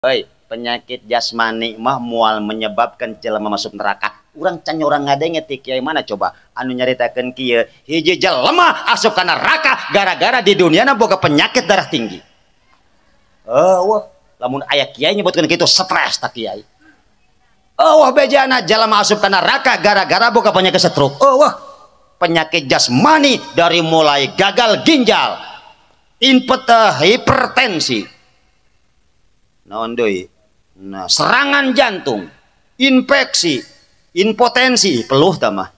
Hei, penyakit jasmani mah mual menyebabkan jelema masuk neraka. Urang can urang ngadenge ti kiai mana coba anu nyaritakeun kieu, hiji jelema asup ka neraka gara-gara di duniana boga penyakit darah tinggi. Eueuh, lamun aya kiai nyebutkeun kitu stres tak kiai. Eueuh bejana jelema asup ka neraka gara-gara boga penyakit stroke. Eueuh, penyakit jasmani dari mulai gagal ginjal, hipertensi, naon deui, nah, serangan jantung, infeksi, impotensi, peluh tamah,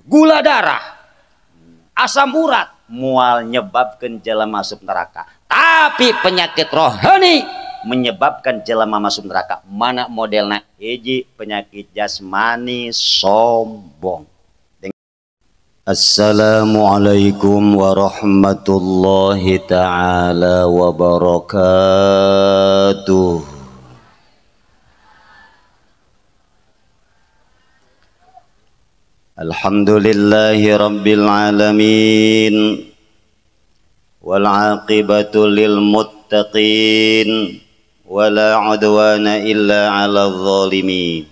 gula darah, asam urat, mual nyebabkan jelema masuk neraka. Tapi penyakit rohani menyebabkan jelema masuk neraka. Mana modelna? Hiji penyakit jasmani sombong. Assalamualaikum warahmatullahi ta'ala wabarakatuh. Alhamdulillahi rabbil alamin, wal aqibatu lil muttaqin, wala udwana illa 'alal zalimin.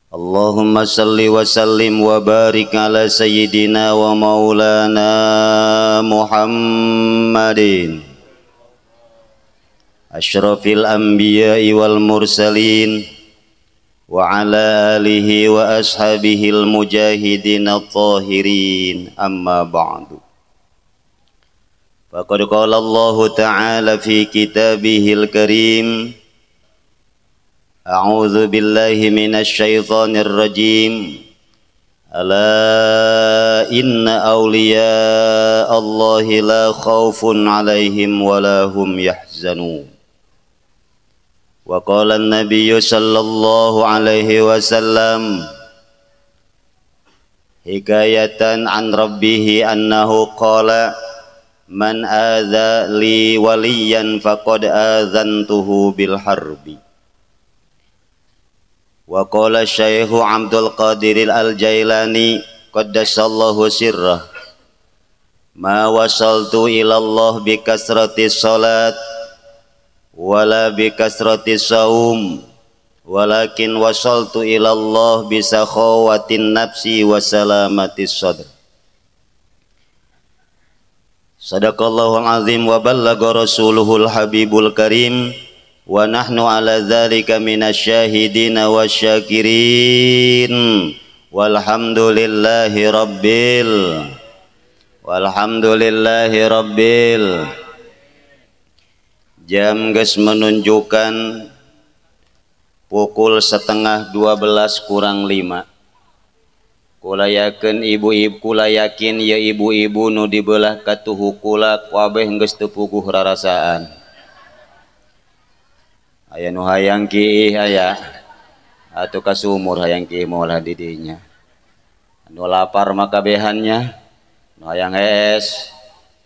Allahumma salli wa sallim wa barik ala sayyidina wa maulana Muhammadin asyrafil anbiya'i wal mursalin wa ala alihi wa ashabihil mujahidin at-tahirin. Amma ba'du. Faqad qala Allahu ta'ala fi kitabihil karim, a'udzu billahi minasy syaithanir rajim. Ala inna awliya Allahi la khaufun 'alaihim wa la hum yahzanun. Wa qala an-nabiyyu sallallahu alaihi wasallam hikayatan an rabbih annahu qala man adza li waliyan faqad adzantuhu bil harbi. Wa qala Syekh Abdul Qadir Al-Jailani qaddasallahu sirrah, ma wasaltu ila Allah bi kasrati salat wala bi kasrati saum, walakin wasaltu ila Allah bi sakhawatin nafsi wa salamatis sadr. Sadaqallahul azim wa ballaga rasuluhul habibul karim. Wa nahnu ala dzalika minasyahidina wasyakirin. Walhamdulillahi rabbil walhamdulillahi rabbil. Jam geus menunjukkan pukul 11:30 kurang 5. Kula yakin ibu-ibu, kula yakin ya ibu-ibu nu dibelah katuhu kula kabeh geus teu puguh rarasaan. Aya nu hayang kiih aya atuh ka sumur hayang kiih molah di dinya. Nu lapar maka behannya, nu hayang es.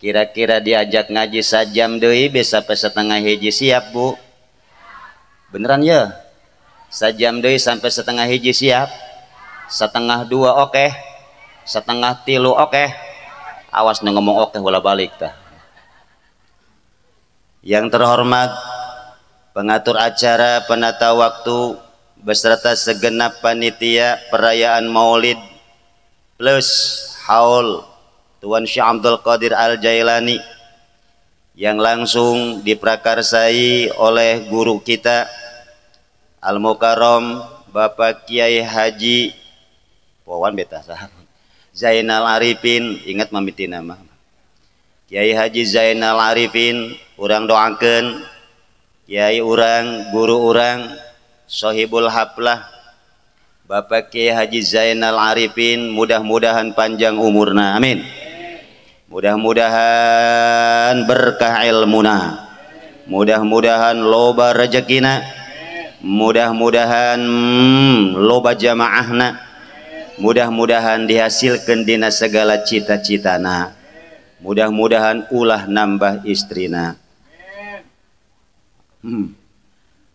Kira-kira diajak ngaji sajam deui bisa sampai 12:30 siap, Bu? Beneran ya? Sajam deui sampai 12:30 siap? 1:30 oke. 2:30 oke. Awas nu ngomong oke ulah balik tah. Yang terhormat pengatur acara, penata waktu, beserta segenap panitia perayaan Maulid plus haul Tuan Syekh Abdul Qadir Al-Jailani yang langsung diprakarsai oleh guru kita Al-Mukarram Bapak Kiai Haji Wawan beta Zainal Arifin, ingat mamiti nama Kiai Haji Zainal Arifin, urang doakeun Kiai urang, guru urang, sohibul haflah Bapak Kiai Haji Zainal Arifin, mudah-mudahan panjang umurna, amin. Mudah-mudahan berkah ilmuna, mudah-mudahan loba rezekina, mudah-mudahan loba jamaahna, mudah-mudahan dihasilkan dina segala cita-citana, mudah-mudahan ulah nambah istrina.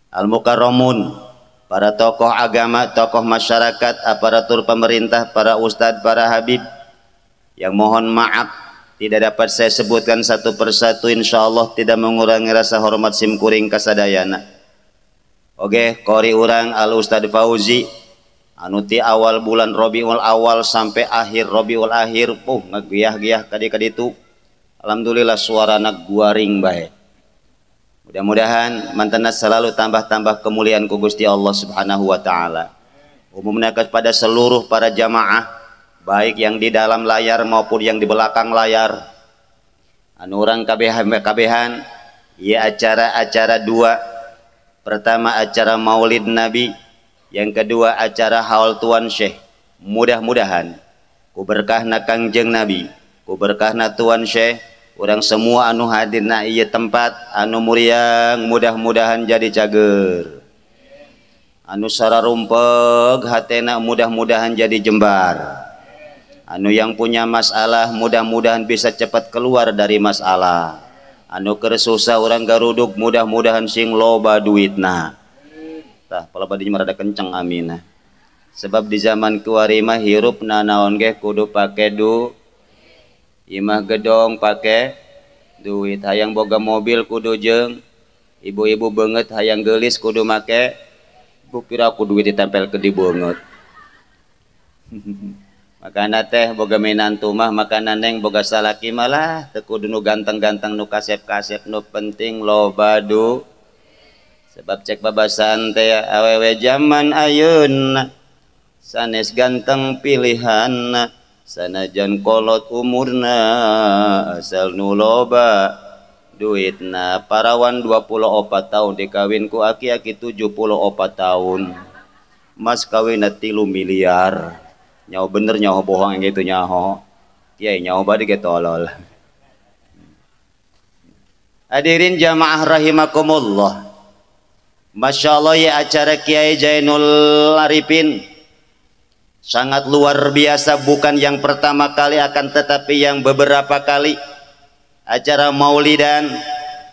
Al-Mukarramun, para tokoh agama, tokoh masyarakat, aparatur pemerintah, para ustadz, para habib, yang mohon maaf Tidak dapat saya sebutkan satu persatu, insyaallah tidak mengurangi rasa hormat simkuring kasadayana. Oke, kori urang Al Ustad Fauzi anu ti awal bulan Rabiul Awal sampai akhir Rabiul Akhir, ngagiah-giah kadi-kaditu. Alhamdulillah suarana guaring bae. Mudah-mudahan mantena selalu tambah-tambah kemuliaan ku Gusti Allah Subhanahu wa taala. Umumnya kepada seluruh para jamaah, baik yang di dalam layar maupun yang di belakang layar. Anu urang kabehan ieu acara-acara dua. Pertama acara Maulid Nabi, yang kedua acara Haul Tuan Syekh. Mudah-mudahan ku berkahna Kangjeng Nabi, ku berkahna Tuan Syekh, urang semua anu hadirna ieu tempat anu muriang mudah-mudahan jadi cager. Anu sararumpeg hatena mudah-mudahan jadi jembar. Anu yang punya masalah mudah-mudahan bisa cepat keluar dari masalah. Anu keur susah urang garuduk mudah-mudahan sing loba duitna. Tah palebadinya mah rada kenceng aminah. Sebab di zaman kiwari mah hirup nanaon ge kudu pake du. Imah gedong pake duit, hayang boga mobil kudu jeung ibu-ibu beungeut hayang geulis kudu make bukira aku duit ditempel ke di beungeut. Makana teh boga minantu mah makana neng boga salaki malah teu kudu nu ganteng-ganteng nu kasep-kasep nu penting loba du. Sebab cek babasan teh awewe zaman ayeuna sanes ganteng pilihanna sanajan kolot umurna asal nu loba duitna. Parawan 24 tahun dikawin ku aki-aki 74 tahun, mas kawinna 3 miliar. Nyaho bener nyaho bohong yang gitu nyaho kiai nyaho badi ge tolol. Hadirin jamaah rahimakumullah, Masya Allah ya acara Kiai Zainul Arifin sangat luar biasa, bukan yang pertama kali akan tetapi yang beberapa kali acara maulidan,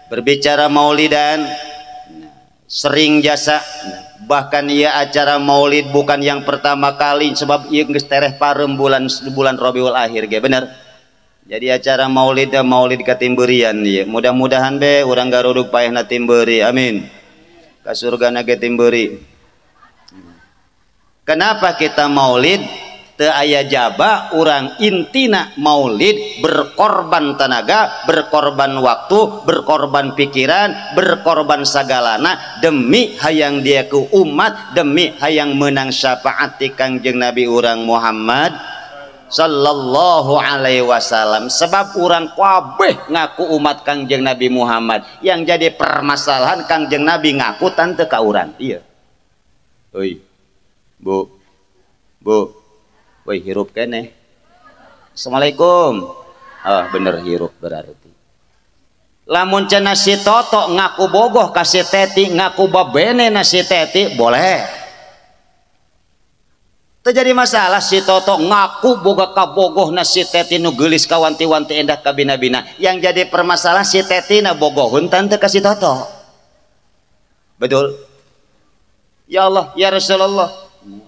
berbicara maulidan sering jasa. Bahkan ia acara maulid bukan yang pertama kali, sebab ieu geus tereh pareum bulan Rabiul Akhir ge bener. Jadi acara maulid maulid katimberian ieu. Mudah-mudahan be urang garuduk paehna timberi, amin. Ka surgana ge timberi. Kenapa kita maulid? Teu aya jaba urang intina maulid berkorban tenaga, berkorban waktu, berkorban pikiran, berkorban sagalana demi hayang dia ku umat, demi hayang menang syafaat ti Kangjeng Nabi urang Muhammad sallallahu alaihi wasallam. Sebab urang kabeh ngaku umat Kangjeng Nabi Muhammad. Yang jadi permasalahan Kangjeng Nabi ngaku tante ka urang. Iya. Oi. Bu. Bu. Woi hirup keneh. Assalamualaikum. Ah bener hirup berarti. Lamun cenah si Toto ngaku bogoh ka si Teti, ngaku babene na si Teti, boleh. Terjadi masalah si Toto ngaku boga kabogoh na si Teti nu geulis kawanti-wanti endah kabina-bina. Yang jadi permasalahan si Teti na bogohun tante ka si Toto. Betul? Ya Allah, ya Rasulullah.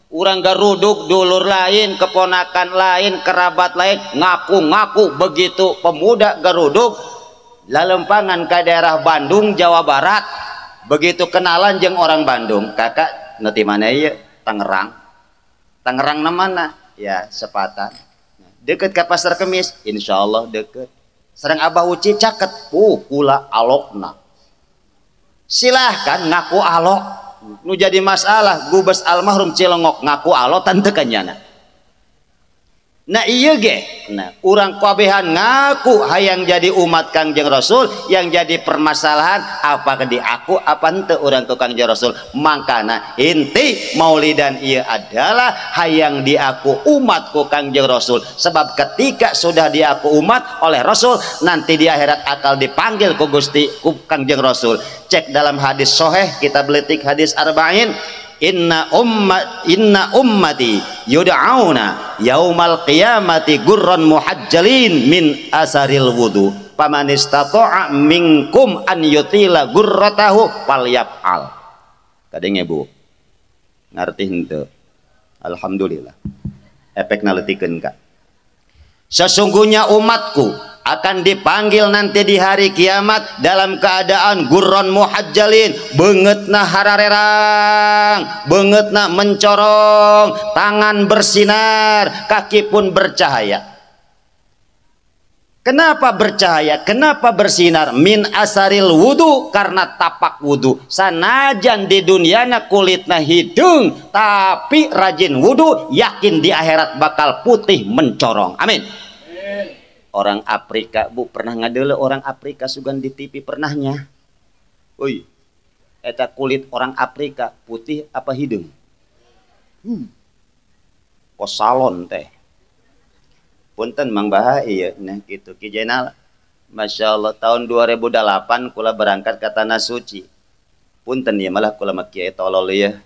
Urang garuduk dulur lain, keponakan lain, kerabat lain, ngaku-ngaku begitu pemuda garuduk lalempangan ke daerah Bandung, Jawa Barat, begitu kenalan jeung orang Bandung, kakak nanti mana ya? Tangerang. Tangerang na mana? Ya, Sepatan. Deket ke Pasar Kemis, insya Allah deket. Serang Abah Uci caket, kula alokna. Silahkan ngaku alok. Nu jadi masalah gubes almarhum Cilengok ngaku alo tante kanyana. Nah iya ge, nah urang kabehan ngaku hayang jadi umat Kangjeng Rasul, yang jadi permasalahan apa di aku apa ente urang ke Kangjeng Rasul. Makana inti maulidan iya adalah hayang diaku umat ku Kangjeng Rasul. Sebab ketika sudah diaku umat oleh Rasul, nanti di akhirat akal dipanggil ku Gusti ku Kangjeng Rasul. Cek dalam hadis soheh, kita beletik hadis arba'in. Inna ummati yud'auna yaumal qiyamati gurran muhajjalin min asaril wudu faman istata'a minkum an yutila gurratahu falyaf'al. Kadenge Bu, ngarti henteu? Alhamdulillah efekna leutikeun ka. Sesungguhnya umatku Akan dipanggil nanti di hari kiamat dalam keadaan gurron muhajjalin, beungeutna hararerang, beungeutna mencorong, tangan bersinar, kaki pun bercahaya. Kenapa bercahaya? Kenapa bersinar? Min asaril wudu, karena tapak wudu. Sanajan di duniana kulitna hidung, tapi rajin wudu, yakin di akhirat bakal putih mencorong. Amin. Orang Afrika, Bu, pernah ngadele orang Afrika sugan di TV pernahnya? Oi, eta kulit orang Afrika putih apa hidung? Kos salon teh. Punten Mang Baha iya, nah gitu Ki Jenal. Masya Allah tahun 2008 kula berangkat ke Tanah Suci. Punten ya malah kula mah kiai tolol ya.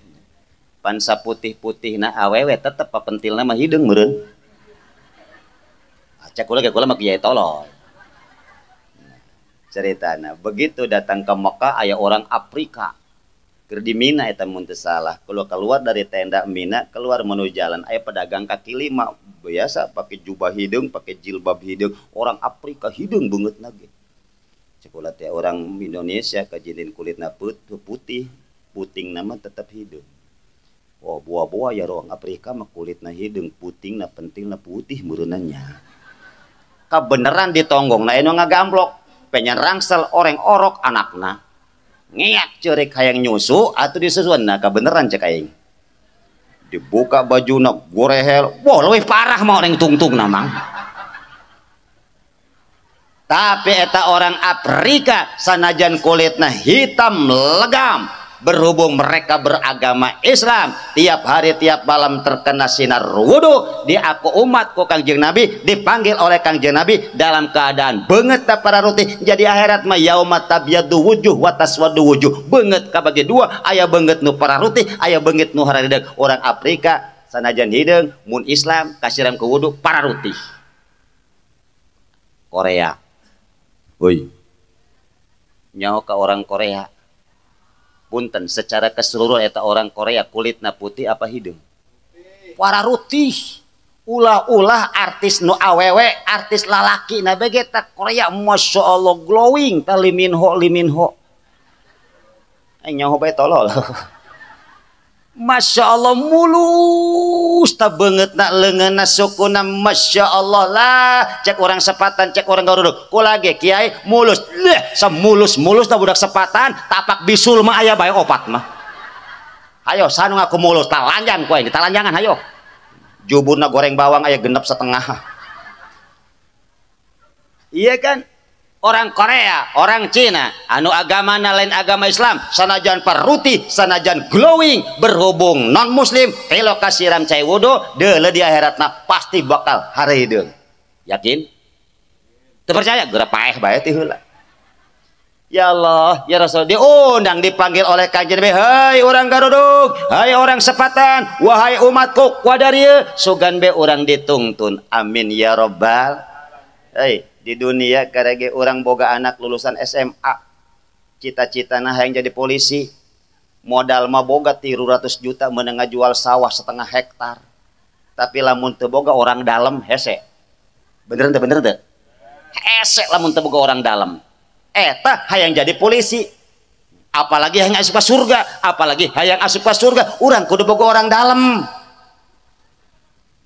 Pansa putih-putih na awewe tetep papentilna mah hideung meureun. Cek kula ge kula mah kiai tolol. Ceritana begitu datang ke Mekah aya orang Afrika. Keur di Mina eta mun teu salah. Keluar dari tenda Mina, keluar menuju jalan aya pedagang kaki lima biasa pakai jubah hidung, pakai jilbab hidung, orang Afrika hidung beungeutna ge. Cek kula teh orang Indonesia kajieun kulitna putih, putingna mah tetep hidung. Oh, buah-buah ya orang Afrika mah kulitna hidung, putingna pentilna putih meureunanya. Kabeneran ditonggong na anu ngagamblok, penyen rangsel oreng orok anakna. Ngeak ceurik hayang nyusu atuh disusuan, nah kabeneran cek aing. Dibuka bajuna gorehel, wah leuwih parah mah oreng tungtungna mang. Tapi eta orang Afrika sanajan kulitna hitam legam, berhubung mereka beragama Islam, tiap hari tiap malam terkena sinar wudu, diaku umat ku Kangjeng Nabi, dipanggil oleh Kangjeng Nabi dalam keadaan beungeut para rutih. Jadi akhirat mah yauma tabyadu wujuh wa taswadu wujuh, beungeut kabagi dua, aya beungeut nu para rutih, aya beungeut nu hararedeung. Orang Afrika sanajan hideung mun Islam kasiram ku wudu para rutih. Korea, woi, nyaho ka orang Korea. Punten secara keseluruhan eta orang Korea kulitna putih apa hidung? Para rutih. Ulah-ulah artis nu awewe, artis lalaki na bege ta Korea Masya Allah glowing ta liminho liminho. Aing nyaho bae tolol. Masya Allah mulus ta beungeutna leungeunna sukuna Masya Allah lah. Cek orang Sepatan, cek orang Garuduk. Kula ge kiai mulus. Leh semulus-mulus ta budak Sepatan, tapak bisul mah aya bae opat mah. Hayo sanu ngaku mulus, talanjang ku aing, talanjangan hayo. Juburna goreng bawang aya genep setengah. Iya kan? Orang Korea, orang Cina, anu agamana lain agama Islam, sanajan paruti, sanajan glowing, berhubung non muslim, telo kasiram cai wudu, deuleu di akhiratna pasti bakal hareudeuh. Yakin? Teu percaya? Geura paeh bae ti heula. Ya Allah, ya Rasul, diundang dipanggil oleh Kanjeng Nabi, hai orang Garuduk, hai orang Sepatan, wahai umatku, kuadarieu, sugan be urang ditungtun. Amin ya robbal. Hei, di dunia karege orang boga anak lulusan SMA, cita-citana hayang jadi polisi, modal mah boga 300 juta meunang ngajual sawah setengah hektar, tapi lamun teu boga orang dalam hese. Bener teu, bener teu? Hese lamun teu boga orang dalam. Eta hayang jadi polisi, apalagi hayang asup ka surga, apalagi hayang asup ka surga, urang kudu boga orang dalam.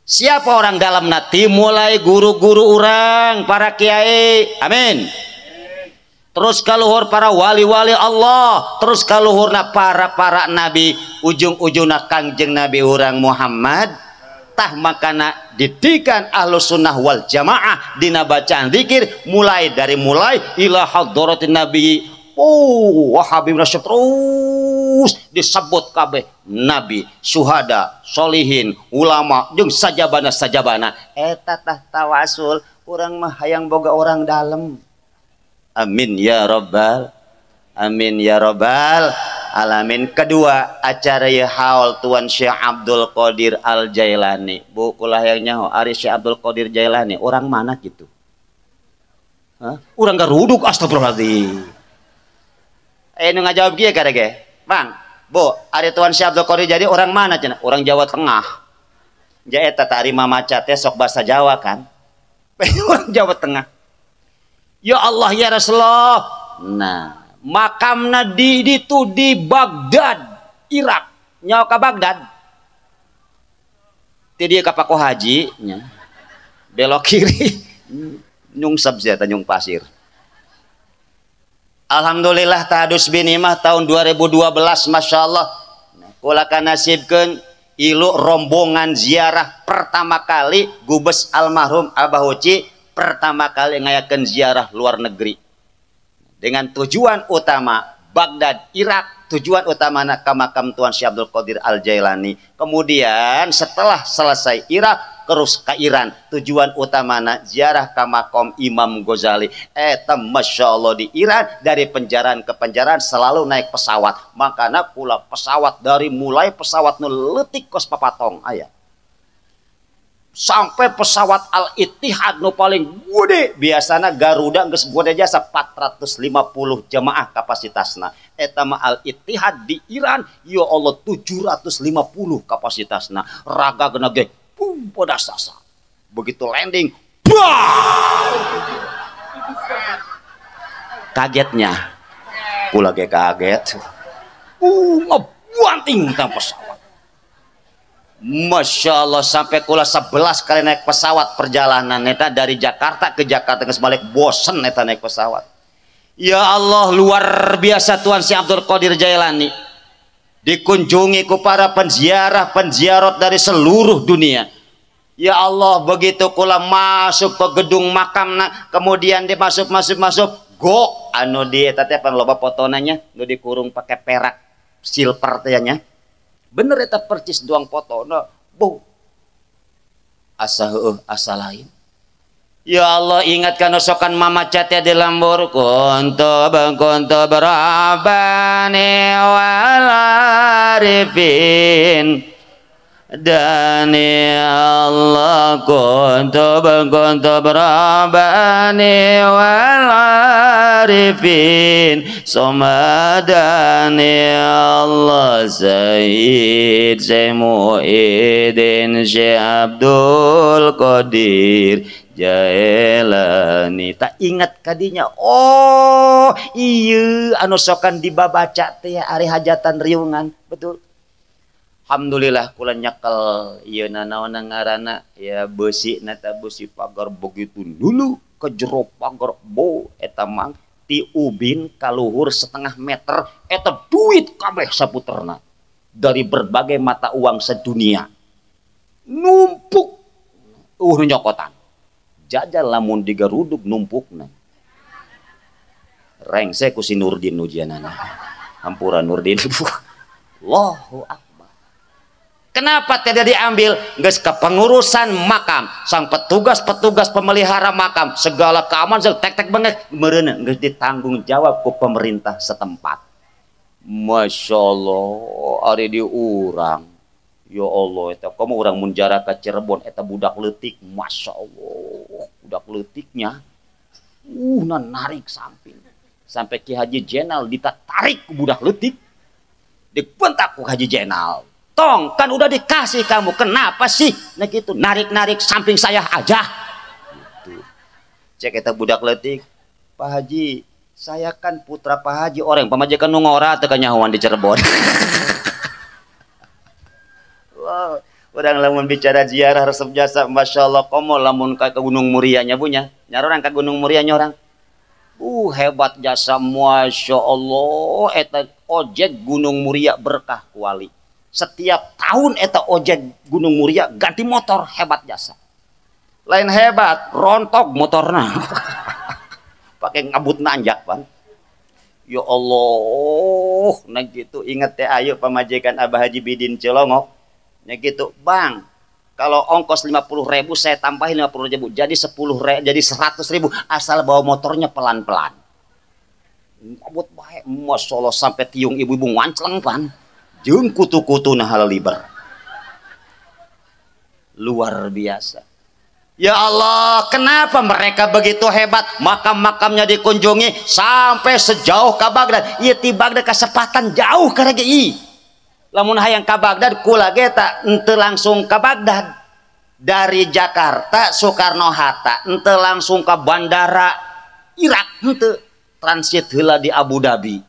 Siapa orang dalam nanti? Mulai guru-guru orang, para kiai, amin. Terus kaluhur para wali-wali Allah, terus kaluhurna para-para nabi, ujung-ujungna Kangjeng Nabi urang Muhammad. Tah makana didikan Ahlus Sunnah wal Jamaah dina bacaan zikir mulai dari mulai ila hadratin nabi, oh habib rasul, terus disebut kabeh nabi, syuhada, solihin, ulama jeung sajabana sajabana. Eta tah tawasul urang mah hayang boga orang dalam. Amin ya robbal, amin ya robbal alamin. Kedua acara ya haul Tuan Syekh Abdul Qadir Al Jailani. Bu kula hayang nyaho ari Syekh Abdul Qadir Jailani orang mana gitu? Hah? Urang Garuduk, astagfirullahaladzim. Nu ngajawab kieu karege. Bang, Bu, ari Tuan Syekh Abdul Qadir jadi orang mana cenah? Orang Jawa Tengah. Ja eta teh ari mamaca teh sok bahasa Jawa kan? Orang Jawa Tengah. Ya Allah ya Rasulullah. Nah, makamna di ditu di Baghdad, Irak. Nyawa ka Baghdad. Ti dieu ka Pako Haji nya. Belok kiri nyungsep sia Tanjung Pasir. Alhamdulillah tahadus binimah tahun 2012 Masya Allah. Nah, kula kanasibkeun ilu rombongan ziarah pertama kali Gubes almarhum Abah Uci pertama kali ngayakeun ziarah luar negeri dengan tujuan utama Baghdad, Irak, tujuan utama ka makam Tuan Syekh Abdul Qadir Al-Jailani. Kemudian setelah selesai Irak terus ke Iran, tujuan utamana ziarah ka makam Imam Ghazali. Eta Masya Allah di Iran dari penjaraan ke penjaraan selalu naik pesawat. Makana kula pesawat dari mulai pesawat nu leutik kos papatong aya sampai pesawat Al Ittihad nu paling gede, biasana Garuda geus gede jasa 450 jemaah kapasitasna. Eta mah Al Ittihad di Iran ya Allah 750 kapasitasna. Ragagna ge pum podasasa. Begitu landing, bah! Kagetnya. Kula ge kaget. Ngebanting tah pesawat. Masya Allah sampai kula 11 kali naik pesawat perjalanan neta dari Jakarta ke Jakarta geus balik bosen neta naik pesawat. Ya Allah luar biasa Tuan Syekh Abdul Qadir Jailani dikunjungi ku para penziarah-penziarot dari seluruh dunia. Ya Allah begitu kula masuk ke gedung makamna kemudian dia masuk go anu di eta teh pan loba fotonanya nu dikurung pakai perak silver teh nya. Bener eta percis doang foto no bu asa heueuh asa lain. Ya Allah ingatkan osokan mama cate di lembur kuntu bangkuntu berabani wal arifin dani Allah kuntu bangkuntu berabani wal arifin somadani Allah Sayyid Syekh Muhyiddin Syekh Abdul Qadir Jailani. Tak ingat kadinya oh iya anu sokan dibabaca teh ari hajatan riungan betul. Alhamdulillah kula nyekel ieu nanaon ngaranna ya beusi na beusi pagar begitu dulu ke jero pagar bo eta mah ti ubin kaluhur setengah meter eta duit kabeh saputerna dari berbagai mata uang sedunia numpuk nyokotan jajal lamun digaruduk numpukna rengse ku si Nurdin ujianana hampura Nurdin. Allahu akbar. Kenapa tidak diambil? Geus kepengurusan makam, sang petugas-petugas pemelihara makam, segala keamanan tek-tek banget meureun geus ditanggung jawab ku pemerintah setempat. Masya Allah, ari di urang. Ya Allah, eta komo urang mun jarah ka Cirebon eta budak leutik, Masya Allah, budak leutiknya. Na narik samping. Sampai Ki Haji Jenal ditarik ku budak leutik. Dibentak ku Haji Jenal. Tong, kan udah dikasih kamu, kenapa sih? Nah gitu, narik-narik samping saya aja. Gitu. Cek eta budak leutik, Pak Haji, saya kan putra Pak Haji, orang pamajikan nu ngora teu kanyahoan di Cirebon. Wow, urang lamun bicara ziarah resep jasa, Masya Allah, komo lamun ka Gunung Muria nya bunya. Nyarorang ka Gunung Muria nyorang. Hebat jasa, Masya Allah, eta ojek Gunung Muria berkah kuali. Setiap tahun eta ojek Gunung Muria ganti motor, hebat jasa. Lain hebat, rontok motorna. Pakai ngabut nanjak, Bang. Ya Allah, nah gitu inget teh ayo pamajikan Abah Haji Bidin Cilongok. Nah gitu, Bang. Kalau ongkos 50.000 saya tambahin 50.000, jadi 10.000, jadi 100.000 asal bawa motornya pelan-pelan. Ngabut bae, Masya Allah sampai tiung ibu-ibu ngancleng, Pan. Jeung kutu-kutu nah halaliber. Luar biasa. Ya Allah, kenapa mereka begitu hebat? Makam-makamnya dikunjungi sampai sejauh ke Baghdad. Ieu ti Baghdad kasepatan jauh ka RGI. Lamun hayang ka Baghdad kula ge ta henteu langsung ka Baghdad. Dari Jakarta Soekarno Hatta henteu langsung ke bandara Irak henteu, transit heula di Abu Dhabi.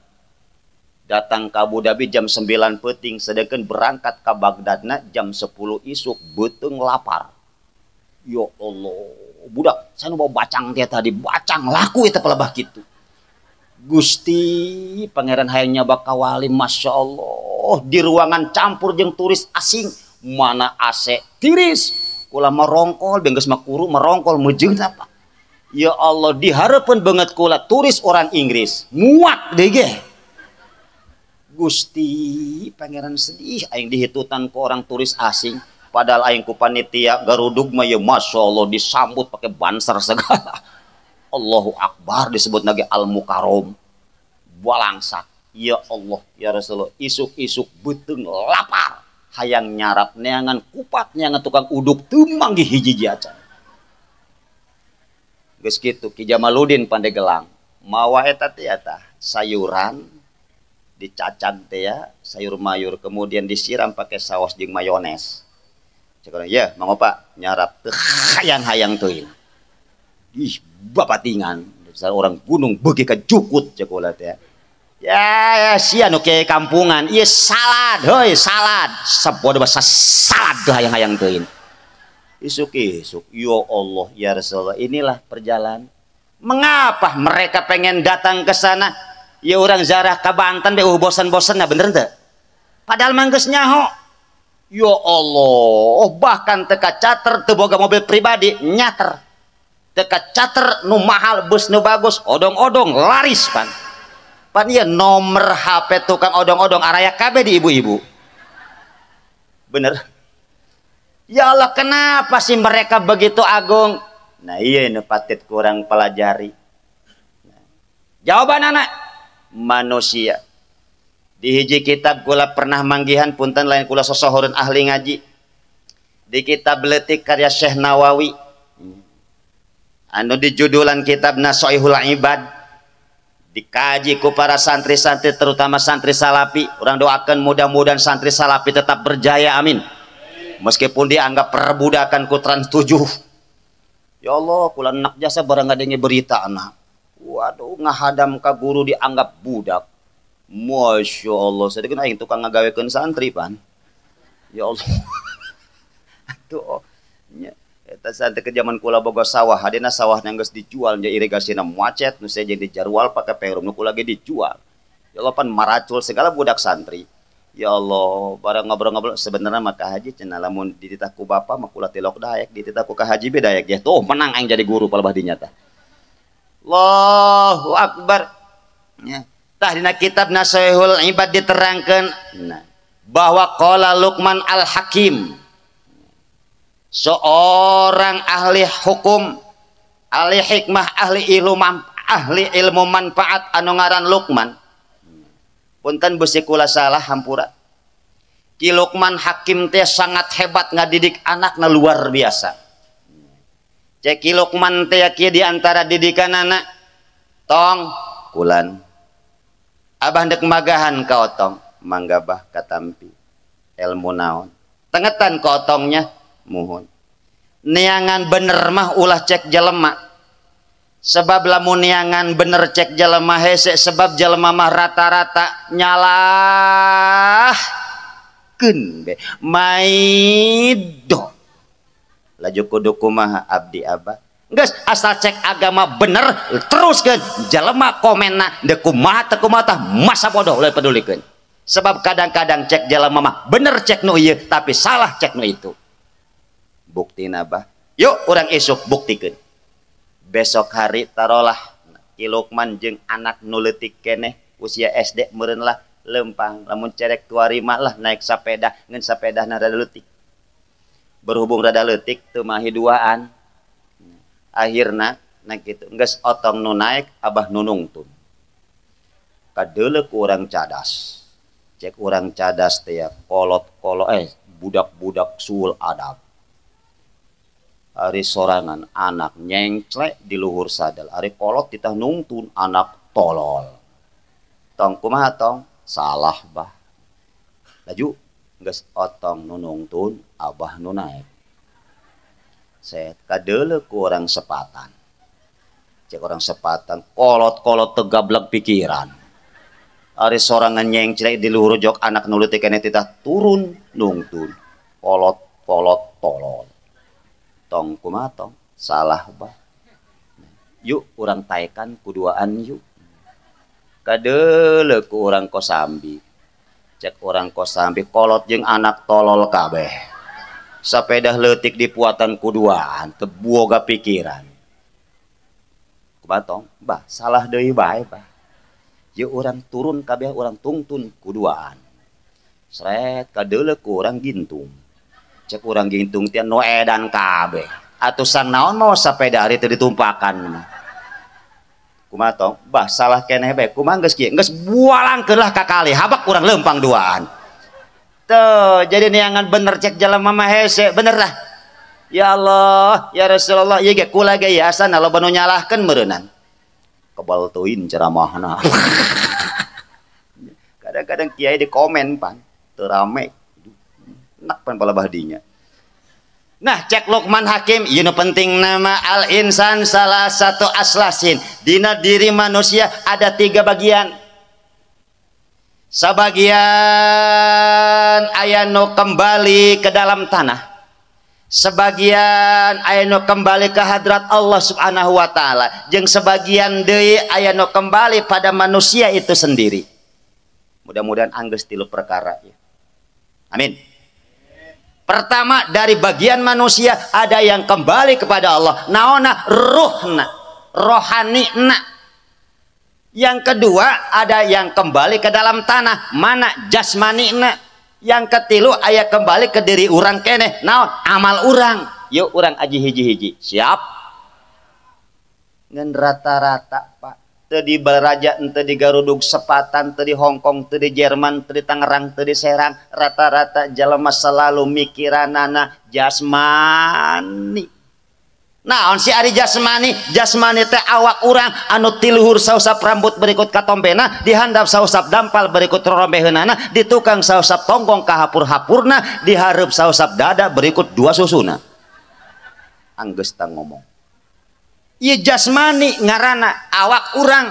Datang ke Abu Dhabi jam 9 peuting, sedangkan berangkat ke Baghdadna jam 10 isuk, beuteung lapar. Ya Allah, budak saya nu bawa bacang teh tadi, bacang laku eta pelebah kitu. Gusti Pangeran hayang nyaba ka wali, Masya Allah, di ruangan campur jeung turis asing, mana AC tiris, kula merongkol, geus mah kuru merongkol meujeun apa. Ya Allah, dihareupeun banget kula turis orang Inggris, muak deui ge. Gusti Pangeran sedih aing dihitutan ku orang turis asing, padahal aing ku panitia garudug mah ya Masya Allah disambut pakai banser segala. Allahu Akbar disebut lagi Al-Mukarrom. Balangsak. Ya Allah ya Rasulullah, isuk-isuk beuteung lapar, hayang nyarap neangan kupat neangan tukang uduk teu manggih hiji-hiji acan. Geus kitu Ki Jamaluddin Pandegelang mawa eta teh eta sayuran dicacag teh ya, sayur mayur kemudian disiram pakai saus jeung mayones. Cek urang, ya Mang Opa nyarap teu hayang-hayang teuing. Ih, bapatingan dasar orang gunung beuki ka jukut cek ulah teh. Ya, ya sia nu kiai kampungan, ieu salad, heuy salad. Sabodo basa salad teu hayang-hayang teuing. Isuk-isuk, ya Allah ya Rasulullah, inilah perjalanan. Mengapa mereka pengen datang ke sana? Ya orang zarah ke Banten deh, bosan-bosan, nah bener teu? Padahal mah geus nyaho. Ya Allah, bahkan teka cater teu boga mobil pribadi, nyater. Teka cater nu mahal, bus nu bagus, odong-odong laris pan. Pan ieu nomor HP tukang odong-odong araya kabeh di ibu-ibu. Bener? Ya Allah, kenapa sih mereka begitu agung? Nah iya ini patit kurang pelajari. Nah, jawaban anak manusia. Di hiji kitab kula pernah manggihan, punten lain kula sosohoreun ahli ngaji. Di kitab leutik karya Syekh Nawawi. Anu di judulan kitab Nasoihul Ibad dikaji ku para santri-santri, terutama santri salafi. Urang doakan mudah-mudahan santri salafi tetap berjaya, amin. Meskipun dianggap perbudakan ku Trans 7. Ya Allah, kula enak jasa barang ngadenge berita anak. Waduh, ngahadam ka guru dianggap budak. Masya Allah, sedekah aing tukang ngagawekeun santri pan. Ya Allah. Atuh nya eta santri ke zaman kula boga sawah, hadena sawah geus dijual nya irigasina macet, nu sejen dijarwal pake perum nu kula ge dijual. Ya Allah pan maracul segala budak santri. Ya Allah, barang ngobrol-ngobrol sebenarnya maka haji cenah lamun dititah ku bapa mah kula tilok daek, dititah ku ka haji be daek ya. Tuh menang aing jadi guru palebah dinya tah. Allahu Akbar. Ya. Tah dina kitab Nasoihul Ibad diterangkeun nah, bahwa qala Luqman Al-Hakim, seorang ahli hukum, ahli hikmah, ahli ilmu manfaat anu ngaran Luqman. Punten besi kula salah hampura. Ki Luqman Hakim teh sangat hebat ngadidik anakna luar biasa. Cek Ki Luqman teh kieu di antara didikan anak, tong kulan abah ndek magahan ka otong, mangga bah katampi ilmu naon. Tengetan ka otongnya muhun. Neangan bener mah ulah cek jelema. Sebab lamun neangan bener cek jelema hese, sebab jelema mah rata-rata nyalahkeun be maido. Laju kudu kumaha abdi abah. Geus asal cek agama bener teruskeun jelema komenna deuk kumaha teu kumaha tah masa bodoh ulah pedulikeun. Sebab kadang-kadang cek jelema mah bener cek nu ieu tapi salah cek nu itu. Buktina bah. Yuk urang isuk buktikeun. Besok hari tarolah Ki Luqman jeung anak nu leutik keneh usia SD meureun lah lempang lamun cerek tuarima lah naik sapeda ngan sapedahna rada leutik. Berhubung rada leutik teu mahi duaan. Akhirna naik kitu geus otong nu naik abah nu nungtun. Kadeuleu ku urang cadas. Cek urang cadas teh ya kolot-kolot budak-budak sul adab. Ari sorangan anak nyengclek di luhur sadel, ari kolot ditah nungtun anak tolol. Tong kumaha tong? Salah bah. Laju geus otong nu nungtun abah nu naek. Set kadeuleu ku urang sepatan. Cek orang sepatan kolot-kolot tegablek pikiran. Ari sorangan nyengcrek di luhur jok anak nulut keneh titah turun nungtun. Kolot-kolot tolol. Tong kumaha tong? Salah bah. Yuk urang taekan kuduaan yuk. Kadeuleu ku urang Kosambi. Cek urang Kosambi kolot jeung anak tolol kabeh. Sapedah leutik dipuatan kuduaan teu boga pikiran. Kumaha tong? Bah, salah deui bae bah. Yuk urang turun kabeh urang tungtun kuduaan. Sret kadeuleu ku urang Gintung. Cek urang Gintung teh nu edan kabeh. Atuh sang naon mau sapeda ari teu ditumpakan. Kumaha tong? Bah, salah keneh bae. Kumaha geus kieu? Geus bualangkeun lah ka kali, habak urang leumpang duaan. Tuh, jadi neangan bener cek jelema mah hese, bener lah. Ya Allah, ya Rasulullah, ieu ge kula ge asana loba nu nyalahkeun meureunnan. Kebal teuing ceramahna. Kadang-kadang kiai di komen pan, teu rame. Enak pan palebah dinya. Nah, cek Luqman Hakim, ieu nu penting nama al insan salah satu aslasin. Dina diri manusia ada 3 bagian. Sebagian aya nu kembali ke dalam tanah. Sebagian aya nu kembali ke hadrat Allah Subhanahu wa taala, jeung sebagian deui aya nu kembali pada manusia itu sendiri. Mudah-mudahan anggeus 3 perkara ya. Amin. Pertama, dari bagian manusia ada yang kembali kepada Allah, naona ruhna, rohanina. Yang kedua, ada yang kembali ke dalam tanah, mana jasmanina. Yang ketilu, aya kembali ke diri urang keneh, naon amal urang. Yuk urang aji hiji-hiji. Siap? Ngan rata-rata Pak, teu di Balaraja, teu di Garudug Sepatan, teu di Hong Kong, teu di Jerman, teu di Tangerang, teu di Serang, rata-rata jelema selalu mikiranana jasmani. Naon si ari jasmani? Jasmani teh awak urang anu ti luhur sausap rambut berikut katompena, dihandap sausap dampal berikut rorombeheunana, di tukang sausap tonggong kahapur-hapurna, dihareup sausap dada berikut 2 susuna. Anggeus tah ngomong. Ieu jasmani ngaranna awak urang.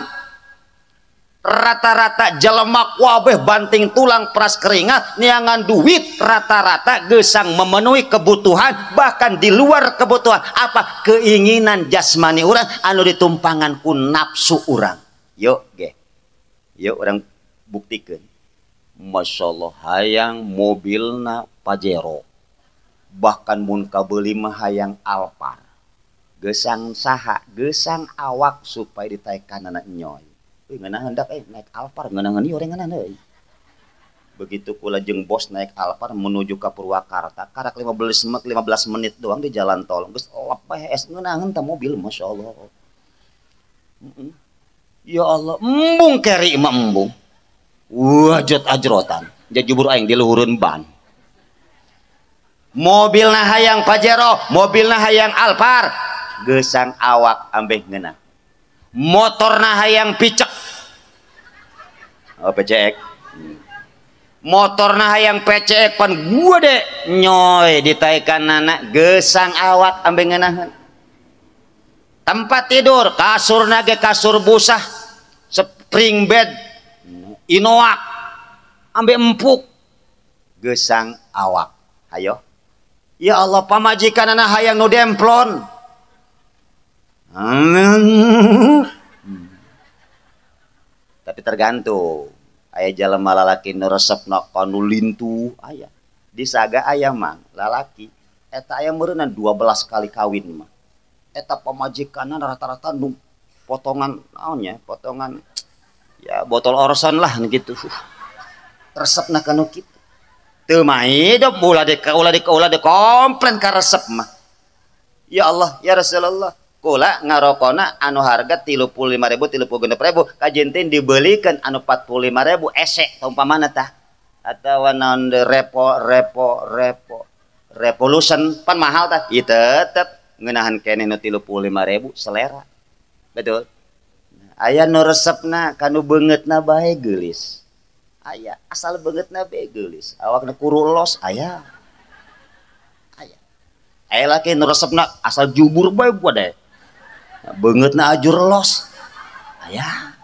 Rata-rata jelema kabeh banting tulang peras keringat neangan duit, rata-rata gesang memenuhi kebutuhan, bahkan di luar kebutuhan. Apa keinginan jasmani urang anu ditumpangan ku nafsu urang. Yuk ge, yuk urang buktikeun. Masya Allah, hayang mobilna Pajero, bahkan mun kabeuli mah hayang Alphard. Gesang saha, gesang awak supaya ditaekanana nyoy. Euy ngeunah hendak naik Alphard, ngeunah ieu urang ngeunah euy. Begitu kula jeung bos naik Alphard menuju ka Purwakarta, karak 15 menit doang di jalan tol. Geus lep bae es ngeunaheun tah mobil, Masya Allah. Ya Allah, embung keri mah embung. Wajot ajrotan, jajubur aing di luhureun ban. Mobilna hayang Pajero, mobilna hayang Alphard, gesang awak ambeh ngeunah. Motorna hayang picek, oh PCX, motorna hayang PCX pan gua deh nyoy ditaikan anak gesang awak ambeh ngeunaheun. Tempat tidur kasurna ge kasur busah, spring bed inoak ambeh empuk, gesang awak. Ayo ya Allah, pamajikanana hayang nu demplon. Tapi tergantung, aya jelema lalaki nu resepna ka nu lintuh aya. Disaga aya mang lalaki eta aya meureunna 12 kali kawin mah. Eta pamajikanna rata-rata nu potongan naonnya, potongan ya botol Orson lah gitu. Resepna ka nu kitu. Teu maidop ulah de komplain ka resep mah. Ya Allah, ya Rasulullah. Kula ngarokona anu harga 35.000 36.000 kajentin dibelikan anu 45.000 esek umpamana tah atawa naon repo repo repo revolution pan mahal tah ieu tetep ngeunahan keneh nu 35.000 selera. Betul. Aya nu resepna kanu beungeutna bae geulis. Aya asal beungeutna bae geulis, awakna kuru los aya. Aya. Aya laki nu resepna asal jubur bae gua deh. Beungeutna ajur los. Aya.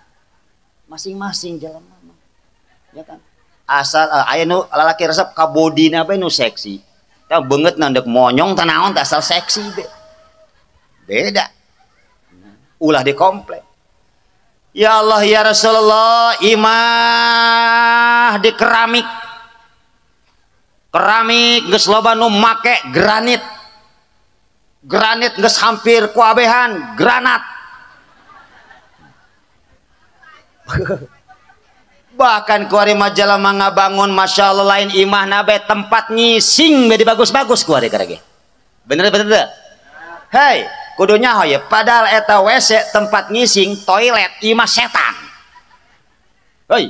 Masing-masing jelema mah. Ya kan? Asal aya nu lalaki resep ka bodina bae nu seksi. Tah beungeutna deuk monyong tah naon tah asal seksi be. Beda. Ulah dikomplek. Ya Allah ya Rasulullah, imah di keramik. Keramik geus loba nu make granit. Granit geus hampir kuabehan, granat. Bahkan kuari majalah mangabangun Masya Allah lain imah nabe tempat ngising bedi bagus-bagus kuari karege. Bener-bener teu? Hei, kudunya hoye padahal eta WC tempat ngising toilet imah setan. Hei,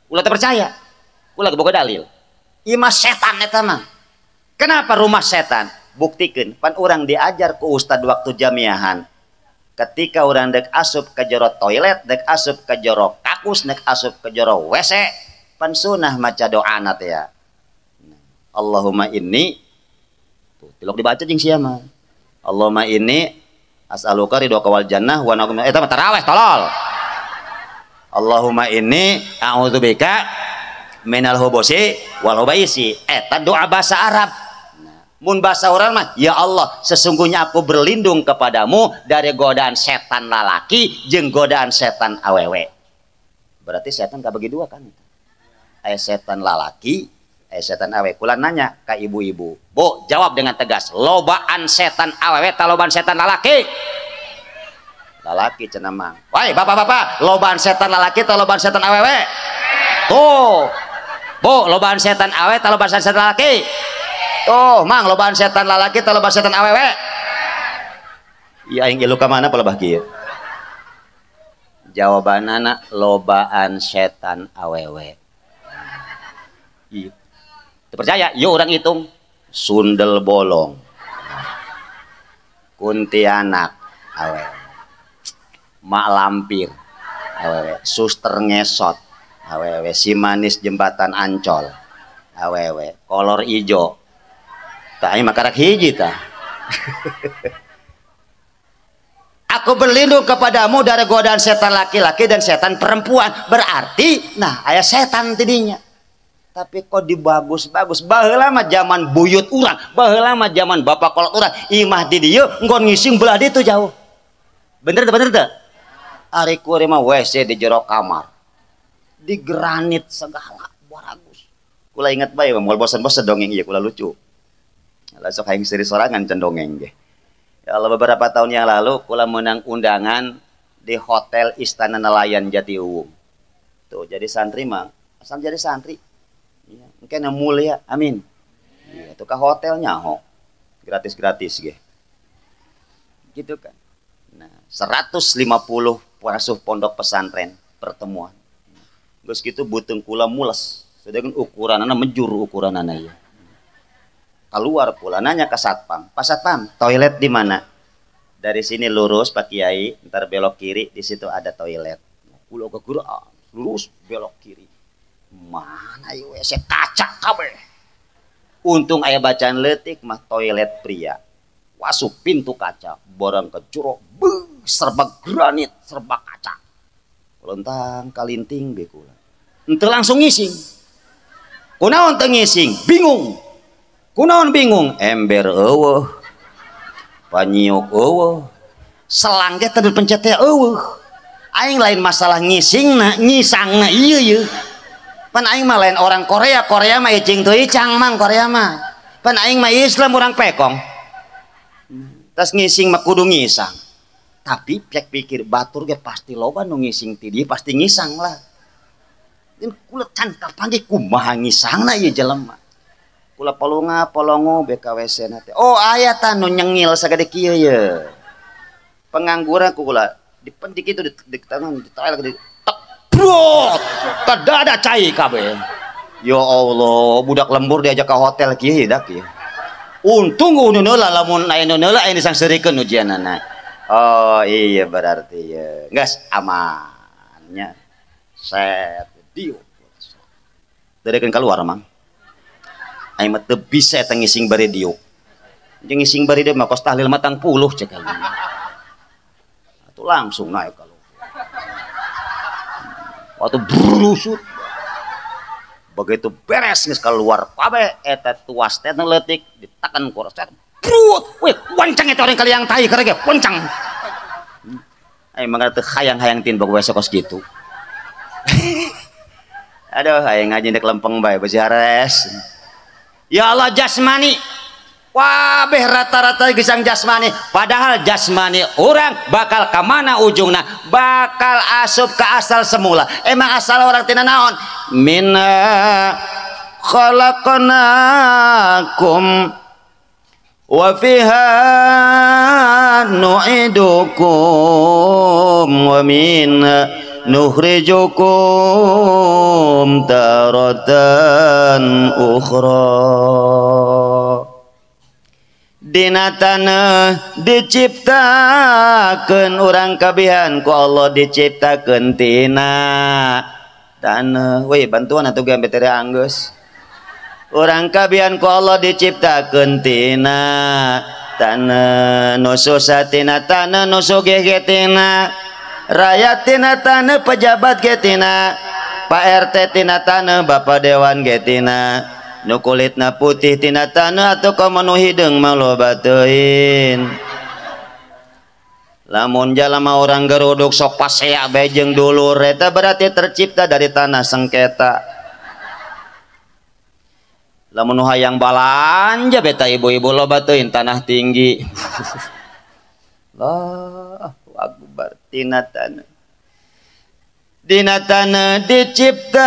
ulah teu percaya. Ulah boga dalil. Imah setan eta mah. Kenapa rumah setan? Buktikeun pan urang diajar ku ustad waktu jamiahan. Ketika urang dek asup ke jero toilet, dek asup ke jero kakus, dek asup ke jero WC, pan sunah maca doana teh ya. Allahumma inni, tuh tilok dibaca jeung sia mah. Allahumma inni as'aluka ridhoka wal jannah wa na'udzu eta mah tarawih tolol. Allahumma inni a'udzubika minal hubusi wal hubaisi. Eta doa bahasa Arab. Mun bahasa orang mah, ya Allah, sesungguhnya aku berlindung kepadamu dari godaan setan lalaki jeung godaan setan awewe. Berarti setan kabagi dua kan? Aya setan lalaki, aya setan awewe. Kula nanya ka ibu-ibu, Bu, jawab dengan tegas, lobaan setan awewe ta lobaan setan lalaki? Lalaki cenah mang. Woi, bapak-bapak, lobaan setan lalaki ta lobaan setan awewe? Tuh. Bu, lobaan setan awewe ta lobaan setan lalaki? Tuh, mang lobaan setan lalaki atau lobaan setan awewe? Iya, aing ilu ka mana palebah kieu? Jawabanana lobaan setan awewe. Iya. Teu percaya? Yuk urang hitung. Sundel bolong. Kuntianak awewe. Mak lampir awewe, suster ngesot awewe, si manis jembatan Ancol awewe, kolor ijo. Tah aing mah karak hiji tah. Aku berlindung kepadamu dari godaan setan laki-laki dan setan perempuan. Berarti nah aya setan tidinya. Tapi kok dibagus-bagus. Baheula mah zaman buyut urang, baheula mah zaman bapak kolot urang, imah di dieu nggon ngising belah ditu jauh. Bener teu bener teu? Ari kuring mah WC di jero kamar. Di granit segala bagus. Kula inget bae moal bosan-bosan dongeng ieu kula lucu. Langsung hayang seri sorangan can dongeng ge. Ya Allah, beberapa tahun yang lalu kula menang undangan di Hotel Istana Nelayan Jatiuwung. Tuh jadi santri mah, asal jadi santri. Iya, engke mulia, amin. Iya, tuh ke hotelnya ho. Gratis-gratis ge. Gitu kan. Nah, 150 pengasuh pondok pesantren pertemuan. Geus kitu beuteung kula mules. Sedangkan ukuranana mejur ukuranana ieu. Keluar pula nanya ke satpam, Pak Satpam, toilet di mana? Dari sini lurus Pak Kiai, ntar belok kiri, di situ ada toilet. Kula gegerak, lurus belok kiri. Mana ieu WC kaca kabeh. Untung aya bacaan leutik mah toilet pria. Wasup pintu kaca, barang ke jero, beuh, serba granit, serba kaca. Lontang kalinting be kula. Henteu langsung ngising. Kunaon teu ngising? Bingung. Kunaon bingung? Ember eueuh. Panyiok eueuh. Selang ge teu dipencet teh eueuh. Aing lain masalah ngisingna, ngisangna ieu ieu. Pan aing mah lain orang Korea, Korea mah icing teu icang mang Korea mah. Pan aing mah Islam urang pekong. Tas ngising mah kudu ngisang. Tapi pek pikir batur ge pasti loba nu ngising ti dieu pasti ngisang lah. Jeung kula can kapanggih kumaha ngisangna ieu jelema. Kula polonga polongo BKWC na teh. Oh aya tah nu nyengil sagede kieu ye. Pengangguran ku kula dipendik itu di tangan ditael di tek brot kadada cai kabeh. Ya Allah, budak lembur diajak ke hotel kieu dak kieu. Untung nu neula lamun aya nu neula aya disangseurikeun ujianana. Oh iya berarti ye. Geus amannya. Set dieu. Darekeun keluar mang. Aing mah teu bisa eta ngising bari diuk. Jeung ngising bari dieu mah kos tahlil matang puluh cek aing. Langsung naik kalau. Waktu berusut. Begitu beres geus keluar kabeh eta tuas teh nu leutik ditekan ku urang. Brut, weh wancang eta orang kaliang tai karege wancang. Aing mah teu hayang-hayang tin bok besok kos kitu. Aduh, aing ngaji dek lempeng bae besi hares. Ya Allah jasmani. Wabeh rata-rata gesang jasmani, padahal jasmani orang bakal kemana ujungna, bakal asup ke asal semula. Emang asal orang tina naon? Minna khalaqnakum wa fiha nu'idukum wa minna nukhrijukum taratan ukhra. Dina taneuh diciptakeun urang kabihan ku Allah diciptakeun tina taneuh. Weh bantuan atuh ge ampe teu anggeus. Urang kabihan ku Allah diciptakeun tina taneuh, nu susah tina taneuh, nu sugih ge tina rakyat tina taneuh, pejabat ge tina Pak RT tina taneuh, Bapak Dewan ge tina nu kulitna putih tina taneuh atau komo nu hideung mah loba teuing. Lamun jalma urang geruduk sok pasea bae jeung dulur eta berarti tercipta dari tanah sengketa. Lamun nu hayang balanja beta ibu-ibu loba teuing tanah tinggi. Allahu akbar tina taneuh. Dina taneuh diciptakeun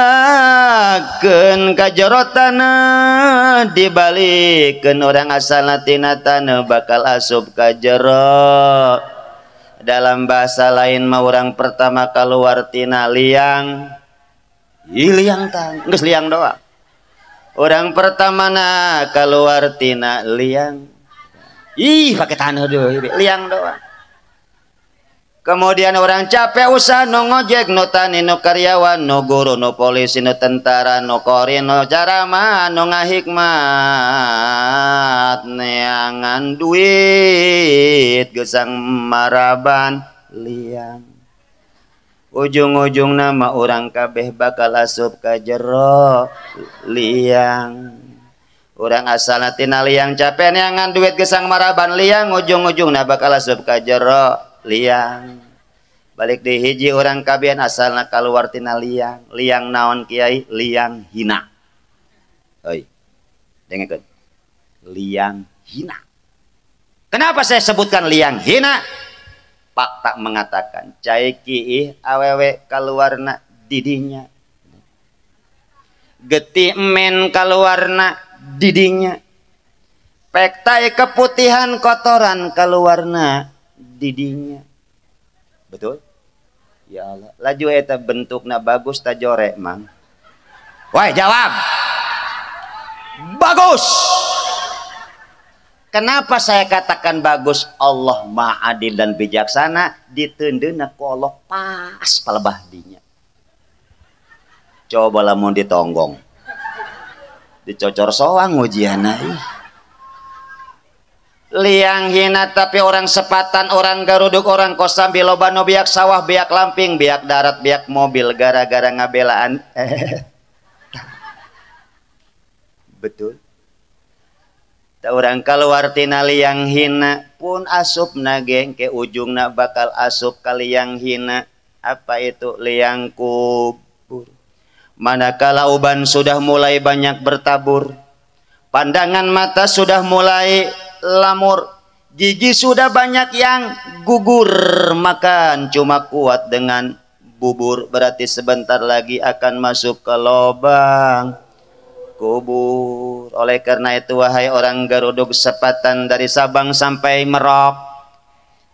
ka jero taneuh dibalikeun urang asalna tina taneuh bakal asup ka jero. Dalam bahasa lain mah urang pertama keluar tina liang. Ih liang tang, geus liang doang. Urang pertama na keluar tina liang. Ih pakai taneuh deui, liang doang. Kemudian orang capek usah nu ngojek, nu tani, nu karyawan, nu guru, nu polisi, nu tentara, nu korin, nu carama, nu ngahikmat, neangan duit, gesang maraban liang. Ujung-ujung nama orang kabeh bakal asup ka jero liang. Orang asalna tina liang capek neangan duit gesang maraban liang, ujung-ujungna bakal asup ka jero liang. Balik di hiji orang kabian asalna keluar tina liang. Liang naon kiai? Liang hina. Oi, dengekeun. Liang hina. Kenapa saya sebutkan liang hina? Fakta mengatakan cai kiih awewe kaluarna didinya, getih men kaluarna didinya, pektai keputihan kotoran kaluarna didinya. Betul? Ya Allah, laju eta bentukna bagus ta jorek mang? Woi jawab. Bagus. Kenapa saya katakan bagus? Allah Maha Adil dan bijaksana, ditendeuna ku Allah pas palebah dinya. Coba lamun ditonggong, dicocor soang ujianna ih. Liang hina tapi orang sepatan, orang garuduk, orang kosambi, loba nu biak sawah, biak lamping, biak darat, biak mobil gara-gara ngabelaan. Betul. Tak orang keluar tina liang hina pun asup nageng ke ujungna bakal asup ka liang hina. Apa itu liang kubur? Manakala uban sudah mulai banyak bertabur, pandangan mata sudah mulai lamur, gigi sudah banyak yang gugur, makan cuma kuat dengan bubur, berarti sebentar lagi akan masuk ke lubang kubur. Oleh karena itu wahai orang Garuduk Sepatan, dari Sabang sampai Merok,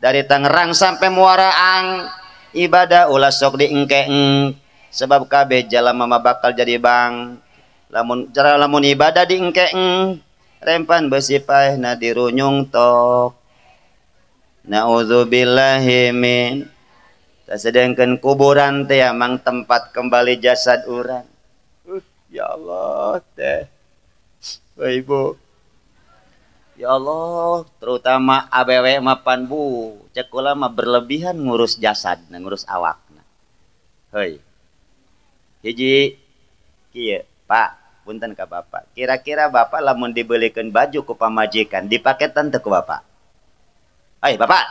dari Tangerang sampai Muara Ang, ibadah ulah sok diengke-eng, sebab kabeh jalma mah bakal jadi bang. Lamun cara lamun ibadah diengke-eng, rempan besi paehna dirunyung tok. Nauzubillahi min. Sedangkan kuburan teh emang tempat kembali jasad urang. Ya Allah teh. Ibu. Ya Allah, terutama awewe mapan bu, cek kula mah berlebihan ngurus jasad, ngurus awakna. Hei. Hiji kieu, Pak, punten ka Bapak. Kira-kira Bapak lamun dibelikeun baju ku pamajikan, dipake teu ku Bapak? Hei, Bapak.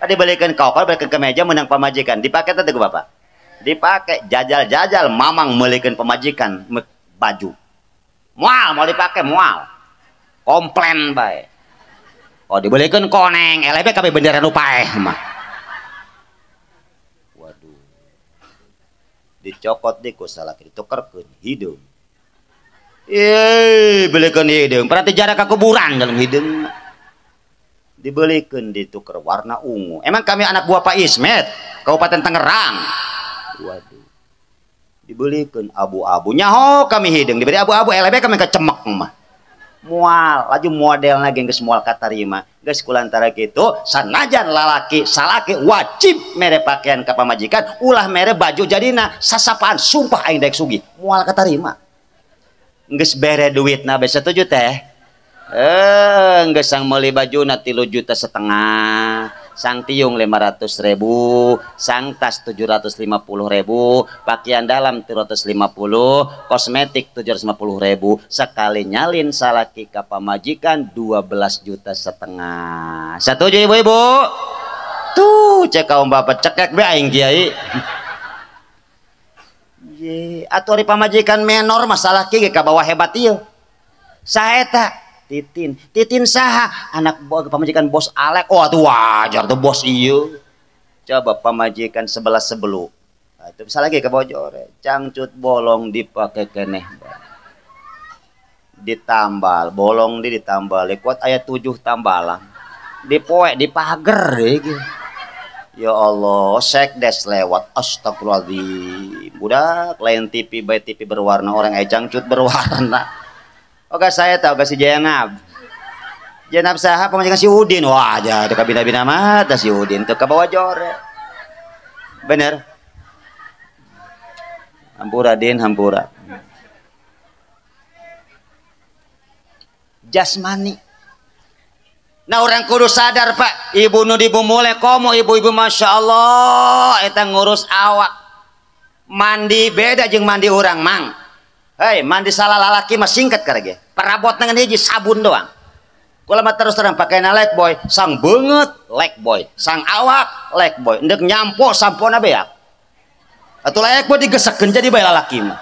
Dibelikeun kokol, belikan kemeja menang pamajikan, dipake teu ku Bapak? Dipake, jajal-jajal mamang meulikeun pamajikan baju. Moal mau dipake moal. Komplain bae. Oh dibelikeun koneng, elebe kabeh bendera nu paeh mah. Waduh. Dicokot di ku salaki ditukerkeun hideung. Ih, belikeun hideung, berarti jarak ka kuburan dalam hideung. Dibelikeun dituker warna ungu. Emang kami anak buah Pak Ismet, Kabupaten Tangerang. Waduh. Dibelikeun abu-abu. Nyaho kami hideung, diberi abu-abu elebe kami kecemek mah. Mual laju modelna ge geus moal katarima geus kulantara kitu sanajan lalaki salaki wajib mere pakaian ka pamajikan ulah mere baju jadina sasapaan sumpah aing daek sugih moal katarima geus bere duitna bae setuju teh geus sang meuli bajuna 3,5 juta, sang tiung 500.000, sang tas 750.000, pakaian dalam 350, kosmetik 750.000, sekali nyalin salaki ka pamajikan 12,5 juta. Setuju ibu-ibu? Tuh cek kaum bapak cekek be aing kiai. Ye, atuh ari pamajikan menor masalah ki ge ka bawah hebat ieu. Saha eta? Titin, Titin saha anak pamajikan bos Alek. Oh atuh wajar tuh bos ieu. Coba pamajikan sebelah sebelu. Nah, itu bisa lagi ke bojore. Cangcut bolong dipake keneh. Ditambal, bolong di ditambal. Kuat ayat 7 tambalan. Dipoek dipager iki. Ya Allah, sekdes lewat. Astagfirullahaladzim. Budak lain TV bae TV berwarna orang aya cangcut berwarna. Oke saya tahu kasih Jenab. Jenab saha pamajikan si Udin. Wah, aja itu kabina-bina mata si Udin tuh ka bawa jore. Bener. Hampura Din, hampura. Jasmani. Nah orang kudu sadar Pak, ibu nu dibumule komo ibu-ibu masya Allah eta ngurus awak. Mandi beda jeung mandi urang mang. Hei, mandi salah lalaki mah singkat karege. Perabot dengan hiji sabun doang. Kula mah terus terang pakaian lek boy, sang beungeut lek boy, sang awak lek boy, endek nyampo sampona beak. Atuh lek boy digesekeun jadi bae lalaki mah.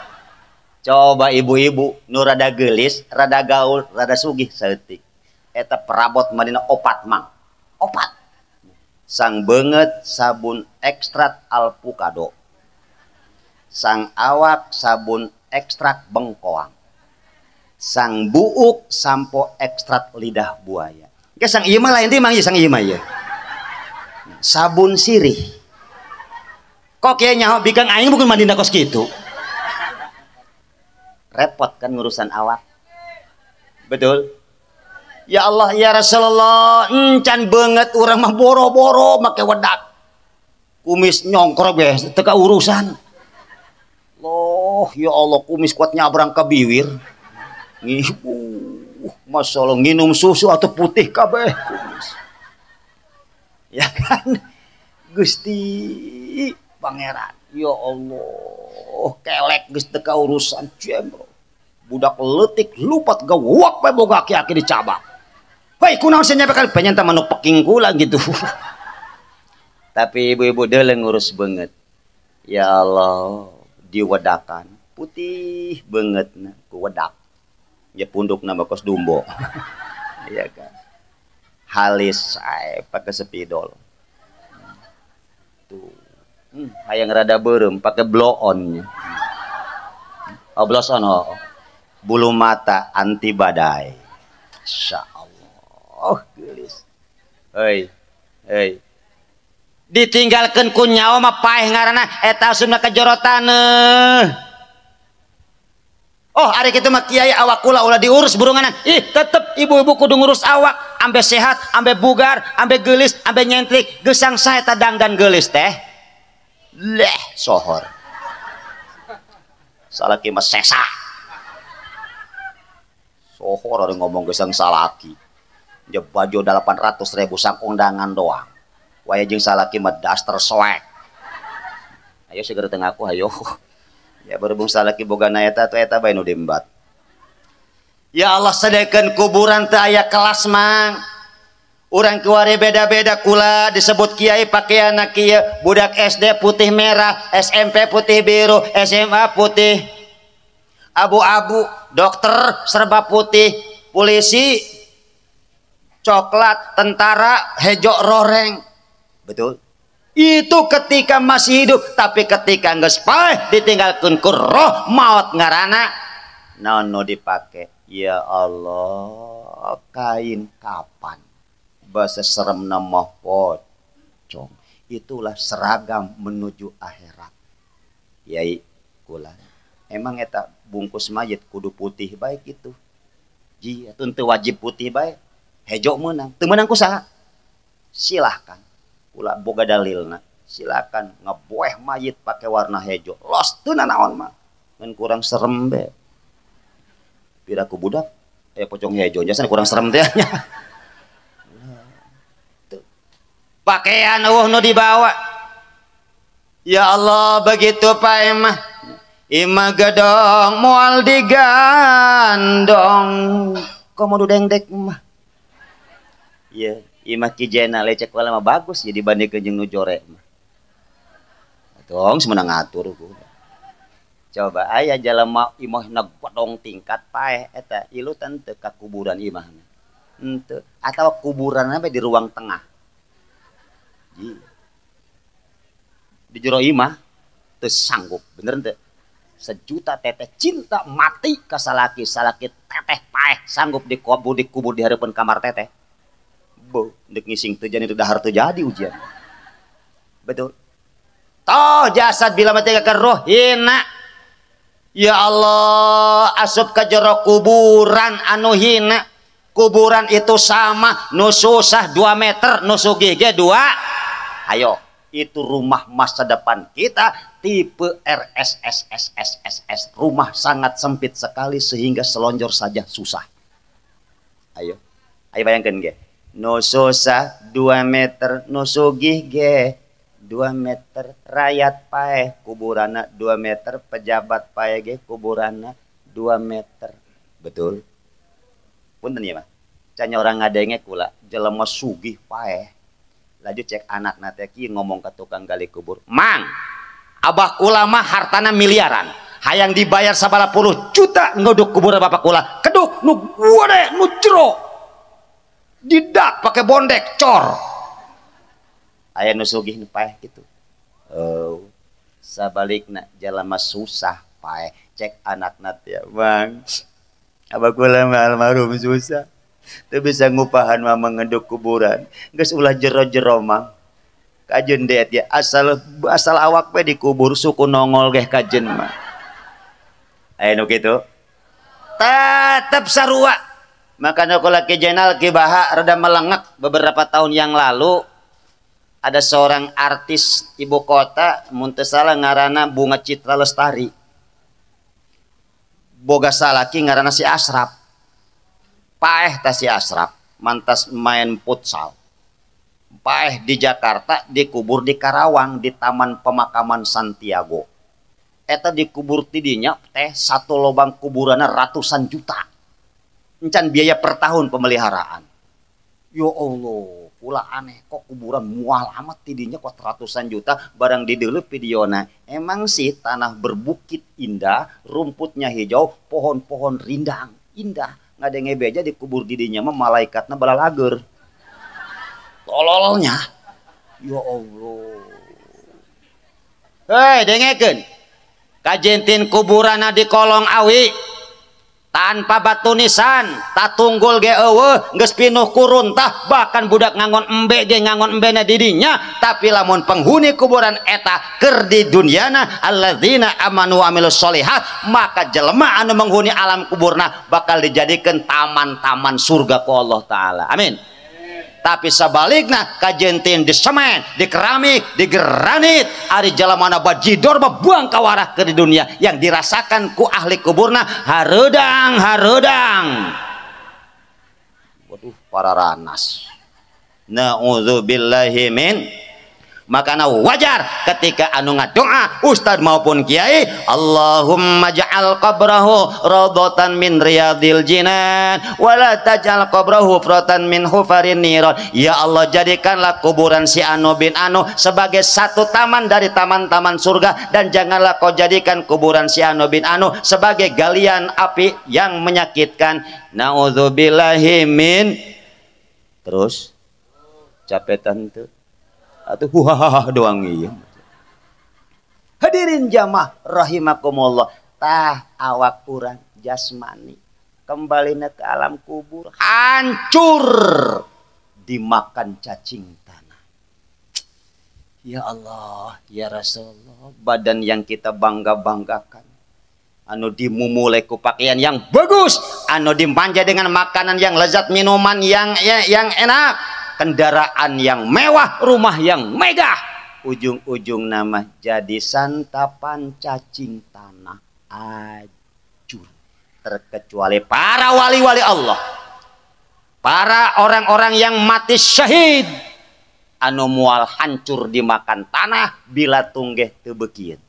Coba ibu-ibu nu rada geulis, rada gaul, rada sugih saeutik. Eta perabot mandina opat mang. Opat. Sang beungeut sabun ekstrak alpukado. Sang awak sabun ekstrak bengkoang. Sang buuk sampo ekstrak lidah buaya. Oke, sang ieu mah lain ti mang ieu sang ieu mah ieu. Sabun sirih. Kok kieu nyaho bikang aing bukan mandina kos kitu. Repot kan ngurusan awak. Betul? Ya Allah ya Rasulullah, encan banget urang mah boro-boro make wedak. Kumis nyongkrok ge teu ka urusan. Loh, ya Allah kumis kuat nyabrang ke biwir. Ngibu, Masya Allah nginum susu atau putih kabeh kumis. Ya kan? Gusti Pangeran, ya Allah, kelek geus teu ka urusan jembro. Budak leutik lupat gawak bae boga aki-aki dicabak. Hei, kunaon sia nyampe kali penyen tah manuk peking kula gitu. Tapi ibu-ibu deuleu ngurus beungeut. Ya Allah, diwedakan putih banget nah, ku wedak ya pundukna bakos dumbo. Ya kan halis ae pakai spidol tuh. Hayang rada beureum pakai blow on. Oh blow on oh. Bulu mata anti badai. Masya Allah geulis. Hei hei ditinggalkeun ku nyawa mah paeh ngaranna eta asupna ka jero taneuh. Oh ari kitu mah kiai awak kula ulah diurus burunganan. Ih tetep ibu-ibu kudu ngurus awak ambe sehat, ambe bugar, ambe geulis, ambe nyentrik. Geusang sae eta dangdan geulis teh. Leh sohor. Salaki mah sesa. Sohor ari ngomong geusang salaki. Je baju 800.000 sang undangan doang. Waya jeung salaki mah daster soek. Ayo segera tengah aku ayo. Ya berhubung salaki boga na eta atuh eta bae nu diembat. Ya Allah sadekeun kuburan teu aya kelas mang. Urang kiwari beda-beda kula disebut kiai pakaianna kieu, budak SD putih merah, SMP putih biru, SMA putih abu-abu, dokter serba putih, polisi coklat, tentara hejo roreng. Betul? Itu ketika masih hidup, tapi ketika geus paeh ditinggalkeun ku roh maot ngaranna naon nu dipake? Ya Allah, kain kapan bahasa serem nama pocong. Itulah seragam menuju akhirat. Yai kula emang eta bungkus mayit kudu putih baik itu. Ji atuh teu wajib putih bae. Hejo meunang, teu meunang ku saha? Silahkan. Kula boga dalilna. Silakan ngeboeh mayit pakai warna hejo. Los teu nanaon mah. Ngan kurang serem be. Pira ku budak aya pocong hejo jasa kurang serem teh nya. Pakaian eueuh nu dibawa. Ya Allah begitu Pak imah. Imah gedong moal digandong. Komo nu dengdek mah. Iya, imah Ki Jena lecek wala mah bagus ya dibandingkeun jeung nu jore mah. Tong semenang ngatur ku. Coba aya jalema imahna gedong tingkat paeh eta ilutan teu ka kuburan imahna. Henteu atawa kuburanna bae di ruang tengah. Di jero imah teu sanggup, bener teu? Sejuta teteh cinta mati ka salaki, salaki teteh paeh sanggup dikubur di hareupeun kamar teteh. Bo, deuk ngising teu jadi dahar teu jadi ujian. Betul. Toh jasad bila mati ka roh hina. Ya Allah, asup ka jero kuburan anu hina. Kuburan itu sama nu susah 2 meter, nu sugih ge 2. Ayo, itu rumah masa depan kita tipe R S S S S S S. Rumah sangat sempit sekali sehingga selonjor saja susah. Ayo, ayo bayangkan ge. Nu susah 2 meter, nu sugih ge 2 meter, rakyat paeh kuburanna 2 meter, pejabat paeh ge kuburanna 2 meter. Betul? Punten ya mah. Can orang ngadenge kula jelema sugih paeh. Laju cek anakna teh kieu ngomong ka tukang gali kubur. Mang, abah kula mah hartana miliaran. Hayang dibayar sabaraha puluh juta ngeduk kubur bapak kula. Keduk nu gede nu jero. Didak pakai bondek cor. Aya nu sugih nu paeh kitu. Oh, sabalikna jelema susah paeh. Cek anakna teh, Mang, abah kula mah almarhum susah. Teu bisa ngupahan mah mengeduk kuburan. Geus ulah jero-jero mah. Kajeun deet ya asal asal awak we dikubur suku nongol geh kajeun mah. Aya nu kitu. Tetep sarua. Makanya kalau Ki Jenal Ki Baha rada melengek beberapa tahun yang lalu ada seorang artis ibu kota mun teu salah ngaranna Bunga Citra Lestari. Boga salaki ngaranna si Asraf. Paeh ta si Asraf mantas main futsal. Paeh di Jakarta dikubur di Karawang di Taman Pemakaman Santiago. Eta dikubur tidinya teh satu lubang kuburanna ratusan juta. Encan biaya per tahun pemeliharaan. Ya Allah, pula aneh kok kuburan mual amat tidinya kok ratusan juta barang dideuleu videona. Emang sih tanah berbukit indah, rumputnya hijau, pohon-pohon rindang, indah. Ngadenge beja dikubur didinya mah malaikatna balalager. Tololnya. Ya Allah. Hei, dengekeun. Kajentin kuburanna di kolong awi. Tanpa batu nisan, tatunggul ge eueuh, geus pinuh kuruntah, bahkan budak ngangon embe ge ngangon embena didinya, tapi lamun penghuni kuburan eta keur di dunyana alladzina amanu wa amilus solihat, maka jelema anu menghuni alam kuburna bakal dijadikan taman-taman surga ku Allah Ta'ala. Amin. Tapi sebaliknya kajentin di semen, di keramik, di granit, ari jalamana bajidor buang kawarah ke di dunia yang dirasakan ku ahli kuburna hareudang hareudang. Waduh, Pararanas. Na'udzubillahi min. Makana wajar ketika anu ngadoa ustad maupun kiai, Allahumma ja'al qabrahu radatan min riyadil jinan wala taj'al qabrahu hufratan min hufarin niran. Ya Allah, jadikanlah kuburan si anu bin anu sebagai satu taman dari taman-taman surga, dan janganlah kau jadikan kuburan si anu bin anu sebagai galian api yang menyakitkan. Na'udzubillahi min. Terus capek tentu atau huhaha doang iya. Hadirin jamaah rahimakumullah, tah awak urang jasmani kembali ke alam kubur hancur dimakan cacing tanah. Ya Allah, ya Rasulullah, badan yang kita bangga-banggakan, anu dimumule ku pakaian yang bagus, anu dimanja dengan makanan yang lezat, minuman yang enak, kendaraan yang mewah, rumah yang megah, ujung-ujung nama jadi santapan cacing tanah, ajur. Terkecuali para wali-wali Allah, para orang-orang yang mati syahid, anu mual hancur dimakan tanah bila tunggeh teu beukieun.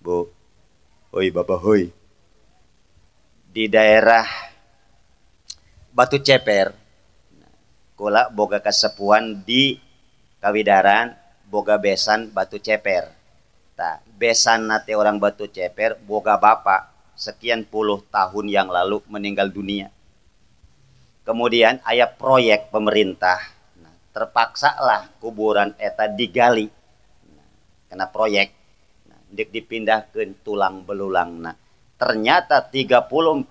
Bu, hoi bapak hoi, di daerah Batu Ceper kula boga kasepuan di Kawidaran, boga besan Batu Ceper. Tah, besan nate orang Batu Ceper boga bapak sekian puluh tahun yang lalu meninggal dunia. Kemudian aya proyek pemerintah, nah, terpaksalah kuburan eta digali. Nah, kena proyek, nah, dipindahkeun tulang belulangna. Ternyata 30-40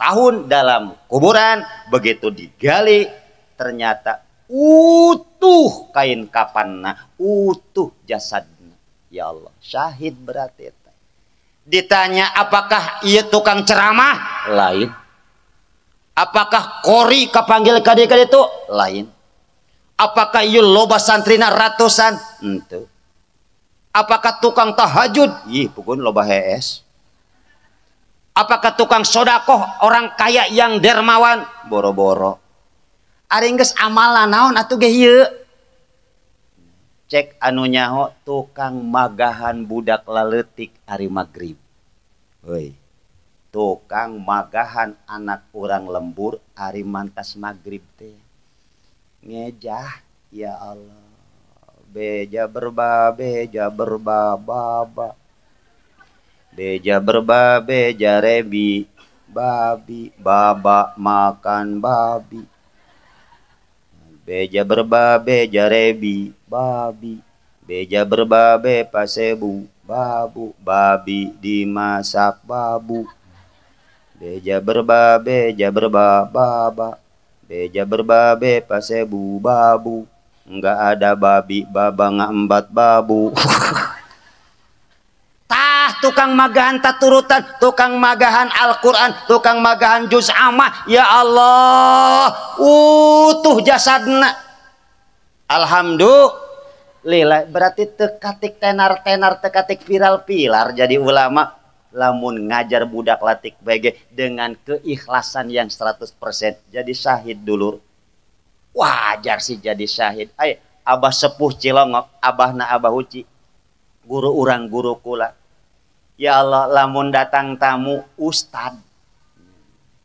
tahun dalam kuburan, begitu digali ternyata utuh kain kapanna, utuh jasadna. Ya Allah, syahid berarti eta. Ditanya apakah ia tukang ceramah? Lain. Apakah kori kapanggil kade-kade itu? Lain. Apakah ia loba santrina ratusan? Henteu. Apakah tukang tahajud? Ih, pukun loba hees. Apakah tukang sodakoh, orang kaya yang dermawan? Boro-boro. Ari geus amalan naon atuh ge ieu? Cek anu nyaho tukang magahan budak laletik ari magrib. Heuy. Tukang magahan anak urang lembur ari mantas magrib teh. Ngejah, ya Allah. Beja berba beja berba baba. Beja berba beja rebi babi baba makan babi. Beja berba beja rebi babi, beja berba be pasebu babu, babi dimasak babu. Beja berba beja berba baba, beja berba be pasebu babu, enggak ada babi baba ngambat babu. Tah tukang magahan taturutan, tukang magahan Al-Quran, tukang magahan juz amma, ya Allah, utuh jasadna. Alhamdulillah, berarti tekatik tenar-tenar, tekatik viral-viral jadi ulama. Lamun ngajar budak latik BG dengan keikhlasan yang 100% jadi syahid dulur. Wajar sih jadi syahid. Ay, abah sepuh Cilongok, abahna abah uci, guru urang guru kula. Ya Allah, lamun datang tamu ustad,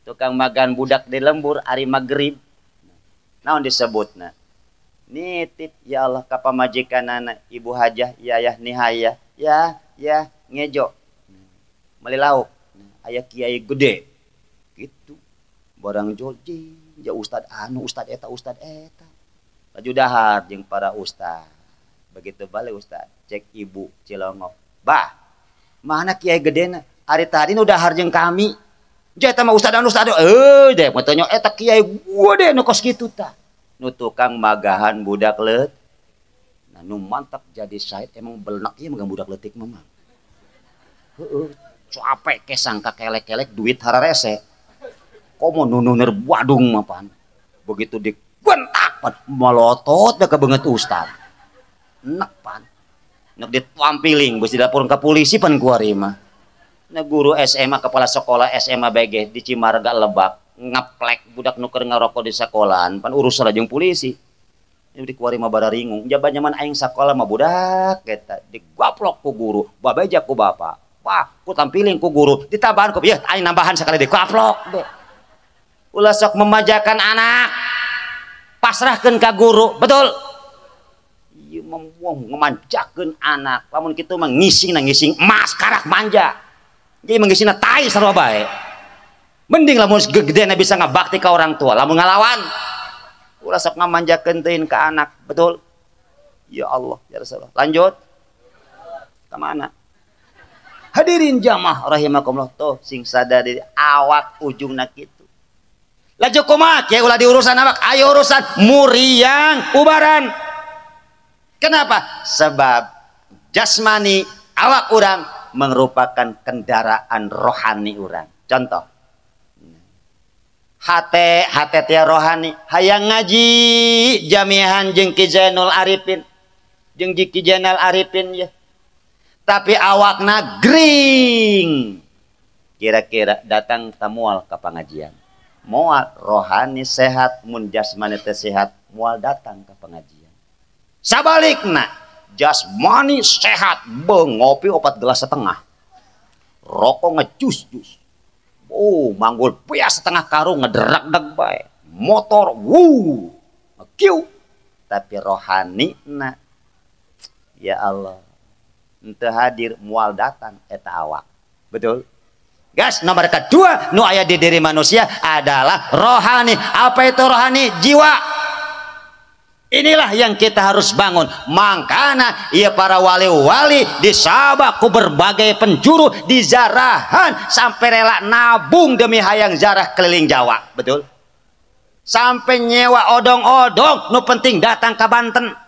tukang magan budak di lembur ari magrib, naon disebutna? Nitip ya Allah ka pamajikanana ibu hajah yayah nihaya, ya ya ngejo meuli lauk, aya kiai gede gitu barang joji ya ustad anu ustad eta laju dahar jeung para ustad. Begitu balik ustad cek ibu Cilongok, bah mana kiai gedena ari tadi nu dahar jeung kami jeta mah ustad anu ustad euy deh mah tanya eta kiai gede nu kos kitu tah nu tukang magahan budak leut. Nah nu mantap jadi syahid emang belenak ieu mah budak leutik mah. Heeh, capek kesang kakelek-kelek duit hararese. Komo nununeur badung mah pan. Begitu dibentak pan malotot da ka beungeut ustad. Nek pan. Nek ditampiling geus dilaporkeun ka polisi pan ku ari mah. Nah guru SMA kepala sekolah SMA BG di Cimarga Lebak. Ngaplek budak nu keur ngarokok di sekolahan pan urusan jeung polisi. Ini di kuari mah bararingung. Jaban nyaman aing sakola mah budak eta digaplok ku guru, babeja ku bapak. Wah, ku tampiling ku guru, ditambahan ku ieu aing nambahan sekali digaplok. Ulah sok memanjakan anak. Pasrahkeun ka guru, betul? Ieu mah ngemanjakeun anak. Lamun kitu mah ngising na ngising emas karak manja. Jadi mengisinya tai sarua bae. Mending lamun gedena bisa ngabakti ka orang tua, lamun ngalawan ulah sok ngamanjakeun teuing ka anak, betul? Ya Allah, ya Rasulullah. Lanjut. Ka mana? Hadirin jamaah rahimakumullah tuh sing sadar diri awak ujungna kitu. Laju kumaha kieu ulah diurusan awak, ayo urusan muriang ubaran. Kenapa? Sebab jasmani awak urang merupakan kendaraan rohani urang. Contoh hate hate tia rohani hayang ngaji jamiahan jeung Ki Zainul Arifin jeung Ki Zainal Arifin ya, tapi awakna gering. Kira-kira datang tamual ke pengajian, moal rohani sehat mun jasmani teh sehat moal datang ke pengajian. Sabalikna jasmani sehat ngopi 4,5 gelas, rokok ngejus-jus, oh manggul pias setengah karung ngederak-deg bae, motor wuh kiu, tapi rohani na ya Allah ente hadir mual datang eta awak, betul? Gas nomor kedua nu aya di diri manusia adalah rohani. Apa itu rohani? Jiwa. Inilah yang kita harus bangun. Mangkana ia para wali-wali disabak ku berbagai penjuru dizarahan sampai rela nabung demi hayang zarah keliling Jawa, betul? Sampai nyewa odong-odong nu penting datang ke Banten.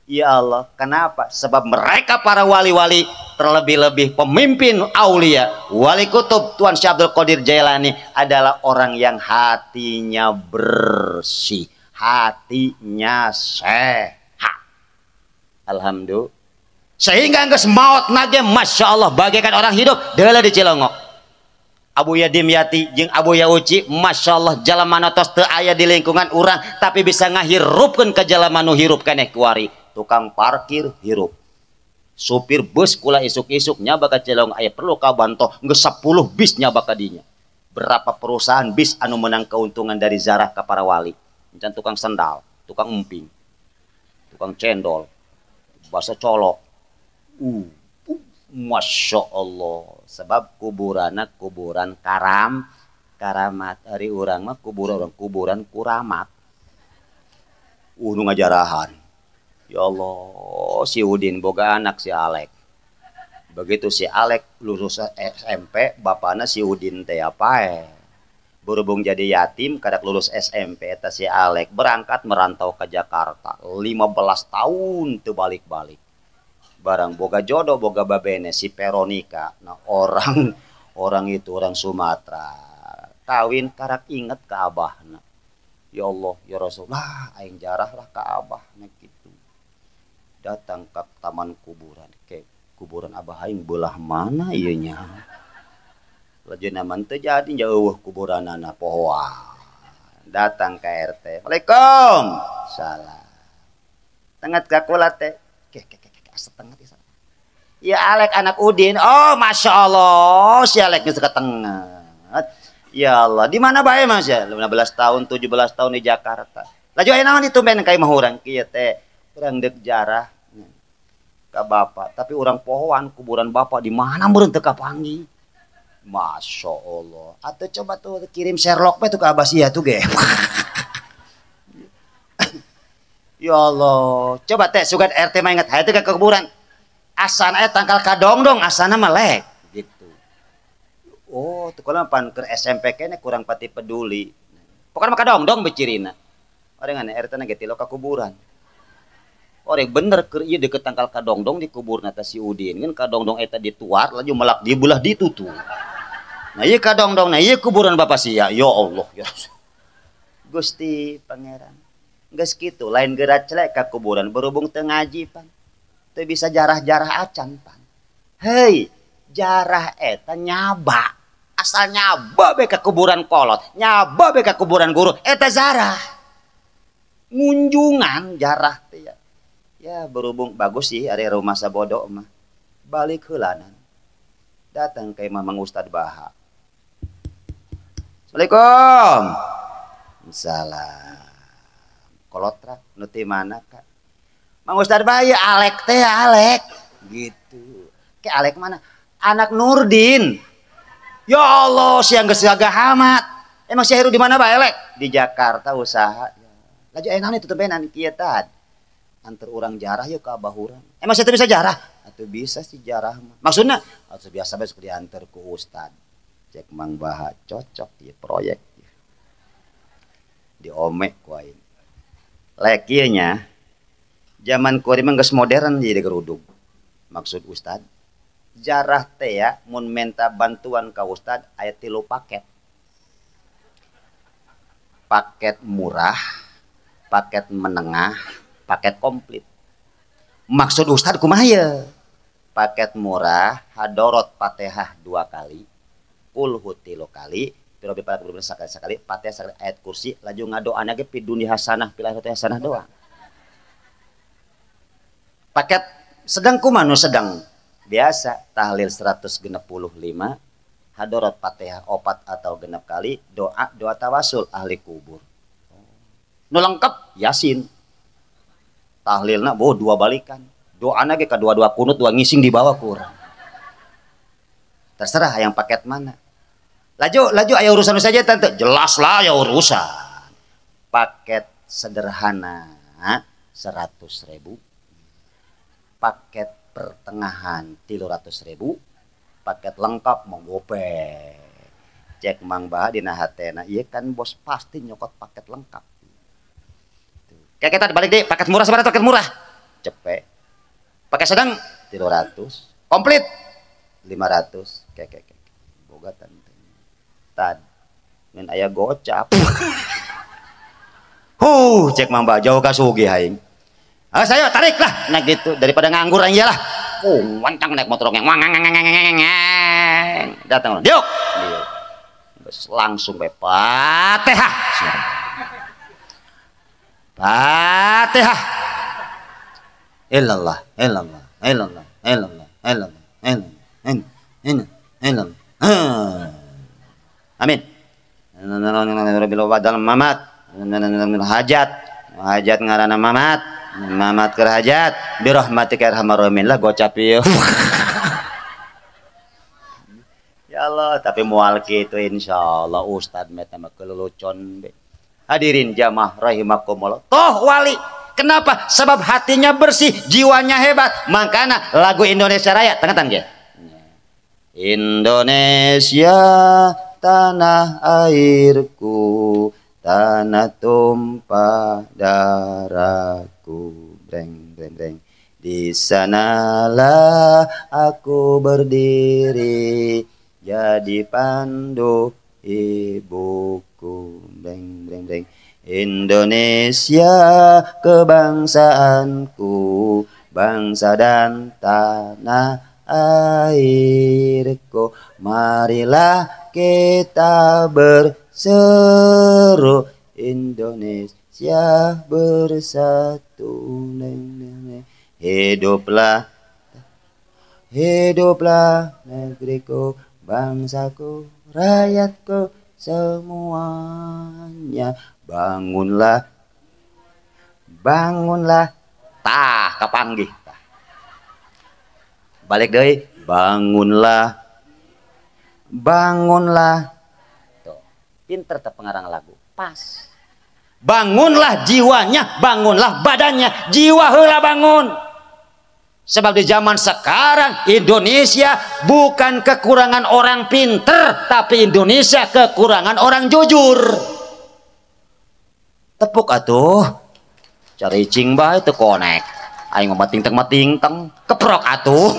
Ya Allah, kenapa? Sebab mereka para wali-wali, terlebih-lebih pemimpin aulia, wali kutub Tuan Syekh Abdul Qadir Jailani adalah orang yang hatinya bersih, hatinya sehat. Alhamdulillah. Sehingga geus maot nage Masya Allah bagaikan orang hidup deuleu di Cilongok. Abuya Dimyati jeung Abuya Uci Masya Allah jalma tos teu aya di lingkungan urang tapi bisa ngahirupkeun ka jalma nu hirup keneh kuari. Tukang parkir hirup, supir bus kula isuk-isuk nyaba ka Cilongok aya perlu ka banto geus 10 bis nyaba ka dinya. Berapa perusahaan bis anu menang keuntungan dari zarah ka para wali. Encan tukang sendal, tukang emping, tukang cendol, bakso colok. Masya Allah. Sebab kuburanna kuburan karamat. Ari urang mah kuburan kuburan kuramat. Nu ngajarahan. Ya Allah, si Udin boga anak si Alek. Begitu si Alek lulus SMP, bapana si Udin teh apae. Berhubung jadi yatim, kadak lulus SMP eta si Alek berangkat merantau ke Jakarta 15 tahun teu balik-balik. Barang boga jodoh boga babene si Veronica. Nah, orang itu orang Sumatera. Kawin karak inget ke abahna. Ya Allah, ya Rasulullah, aing jarah lah ke abahna gitu. Datang ke taman kuburan, ke kuburan abah aing belah mana ieu nya? Lajena mah teu jadi jauh kuburanana pohoan. Datang ke RT. Waalaikum salam. Tenget ka kula teh. Ke ke ke ke setengah teh. Ya Alek anak Udin. Oh, Masya Allah, si Alek geus ketenget. Ya Allah, di mana bae Mas ya? 15 tahun, 17 tahun di Jakarta. Laju aya naon ditumben ka imah urang kieu teh. Urang deuk jarah ka bapak, tapi urang pohoan kuburan bapak di mana meureun teu kapanggih. Masya Allah. Atau coba tuh kirim Sherlock tuh ke Abbasiyah tuh ge. Ya Allah. Coba teh sugan RT mah inget hayu teh ke kuburan. Asana tangkal kadongdong, asana melek gitu. Oh, tuh kalau pan ke SMP kene kurang pati peduli. Pokoknya mah kadongdong becirina. Orang aneh RT na ge tilo ka kuburan. Orang bener keur ieu deket tangkal kadongdong di kuburna teh si Udin. Ngan kadongdong eta dituar laju melak di belah ditutu. Nah ieu kadongdong, nah ieu kuburan bapak sia. Ya Allah ya Rasul. Gusti Pangeran. Geus kitu lain geura celek ka kuburan berhubung teu ngaji pan. Teu bisa jarah-jarah acan pan. Hei, jarah eta nyaba. Asal nyaba be ke kuburan kolot, nyaba be ke kuburan guru, eta zarah. Ngunjungan jarah teh ya. Ya berhubung bagus sih ari rumah sabodo mah. Balik heulanan. Datang ke imah Mang Ustad Baha. Assalamualaikum. Salam. Kolotrak nu ti mana Kak? Mang Ustad Baha ya Alek teh Alek gitu. Ke Alek mana? Anak Nurdin. Ya Allah, siang geus gagah amat. Emang si Heru di mana bae Lek? Di Jakarta usaha. Laju aya naon itu tebenan kieu tad. Antar urang jarah yeuh ka abah urang. Emang saya teh bisa jarah? Atuh bisa sih jarah mah. Maksudna atuh biasa bae sok diantar ku ustad. Cek Mang Baha cocok ieu proyek. Diomek ku aing. Lek ieu nya zaman kuari mah geus modern jadi gerudug. Maksud ustad jarah teh ya mun menta bantuan ka ustad aya 3 paket. Paket murah, paket menengah, paket komplit. Maksud ustad kumaha ye? Paket murah hadorot Fatihah 2 kali, kulhu 3 kali, pirobi palak berbelas sekali-sekali, Fatihah sekali, ayat kursi, laju ngadoana ge pi dunia hasanah, pi akhirat hasanah doang. Paket sedang kumaha nu sedang? Biasa tahlil 165, hadorot Fatihah 4 atau 6 kali, doa doa tawasul ahli kubur. Nu lengkap Yasin. Tahlilna boh 2 balikan. Doana ge kadua-dua kunut 2 ngising di bawah kurang. Terserah yang paket mana. Laju laju aya urusan saja tante. Jelas lah ya urusan. Paket sederhana 100.000. Paket pertengahan 300.000, paket lengkap monggope. Cek Mang Baha dina hatena, iya kan bos pasti nyokot paket lengkap. Kayak kita balik deh, paket murah sebenarnya paket murah. Cepet. Paket sedang 300, komplit 500. Kayak boga tante. Tad ngan aya gocap. Huh, cek Mang Baha jauh ka sugih aing. Ah, saya tarik lah, nah gitu daripada nganggur aja lah. Oh, wantang naik motor ngeng, datang, diuk, diuk, langsung be Fatihah, Fatihah, illallah, illallah, illallah, illallah, illallah, illallah, illallah, illallah, amin. Mamat, hajat, hajat ngarana mamat. Mamat kerhajat birahmatika arhamar rahimin lah gocap ieu. Ya Allah, tapi moal kitu insyaallah ustad meta mah kelulucon be. Hadirin jamaah rahimakumullah. Toh wali. Kenapa? Sebab hatinya bersih, jiwanya hebat. Makanya lagu Indonesia Raya tengah-tengah ge. Indonesia tanah airku, tanah tumpah darahku, breng breng breng. Di sanalah aku berdiri, jadi pandu ibuku, breng breng breng. Indonesia kebangsaanku, bangsa dan tanah airku. Marilah kita berseru, Indonesia bersatu. Hiduplah, hiduplah negeriku, bangsaku, rakyatku semuanya. Bangunlah, bangunlah, tah kapanggih. Balik deui, bangunlah, bangunlah. Tuh, pinter teh pengarang lagu. Pas. Bangunlah jiwanya, bangunlah badannya. Jiwa heula bangun. Sebab di zaman sekarang Indonesia bukan kekurangan orang pinter, tapi Indonesia kekurangan orang jujur. Tepuk atuh. Cari cing bae teu konek. Aing mah mating teng keprok atuh.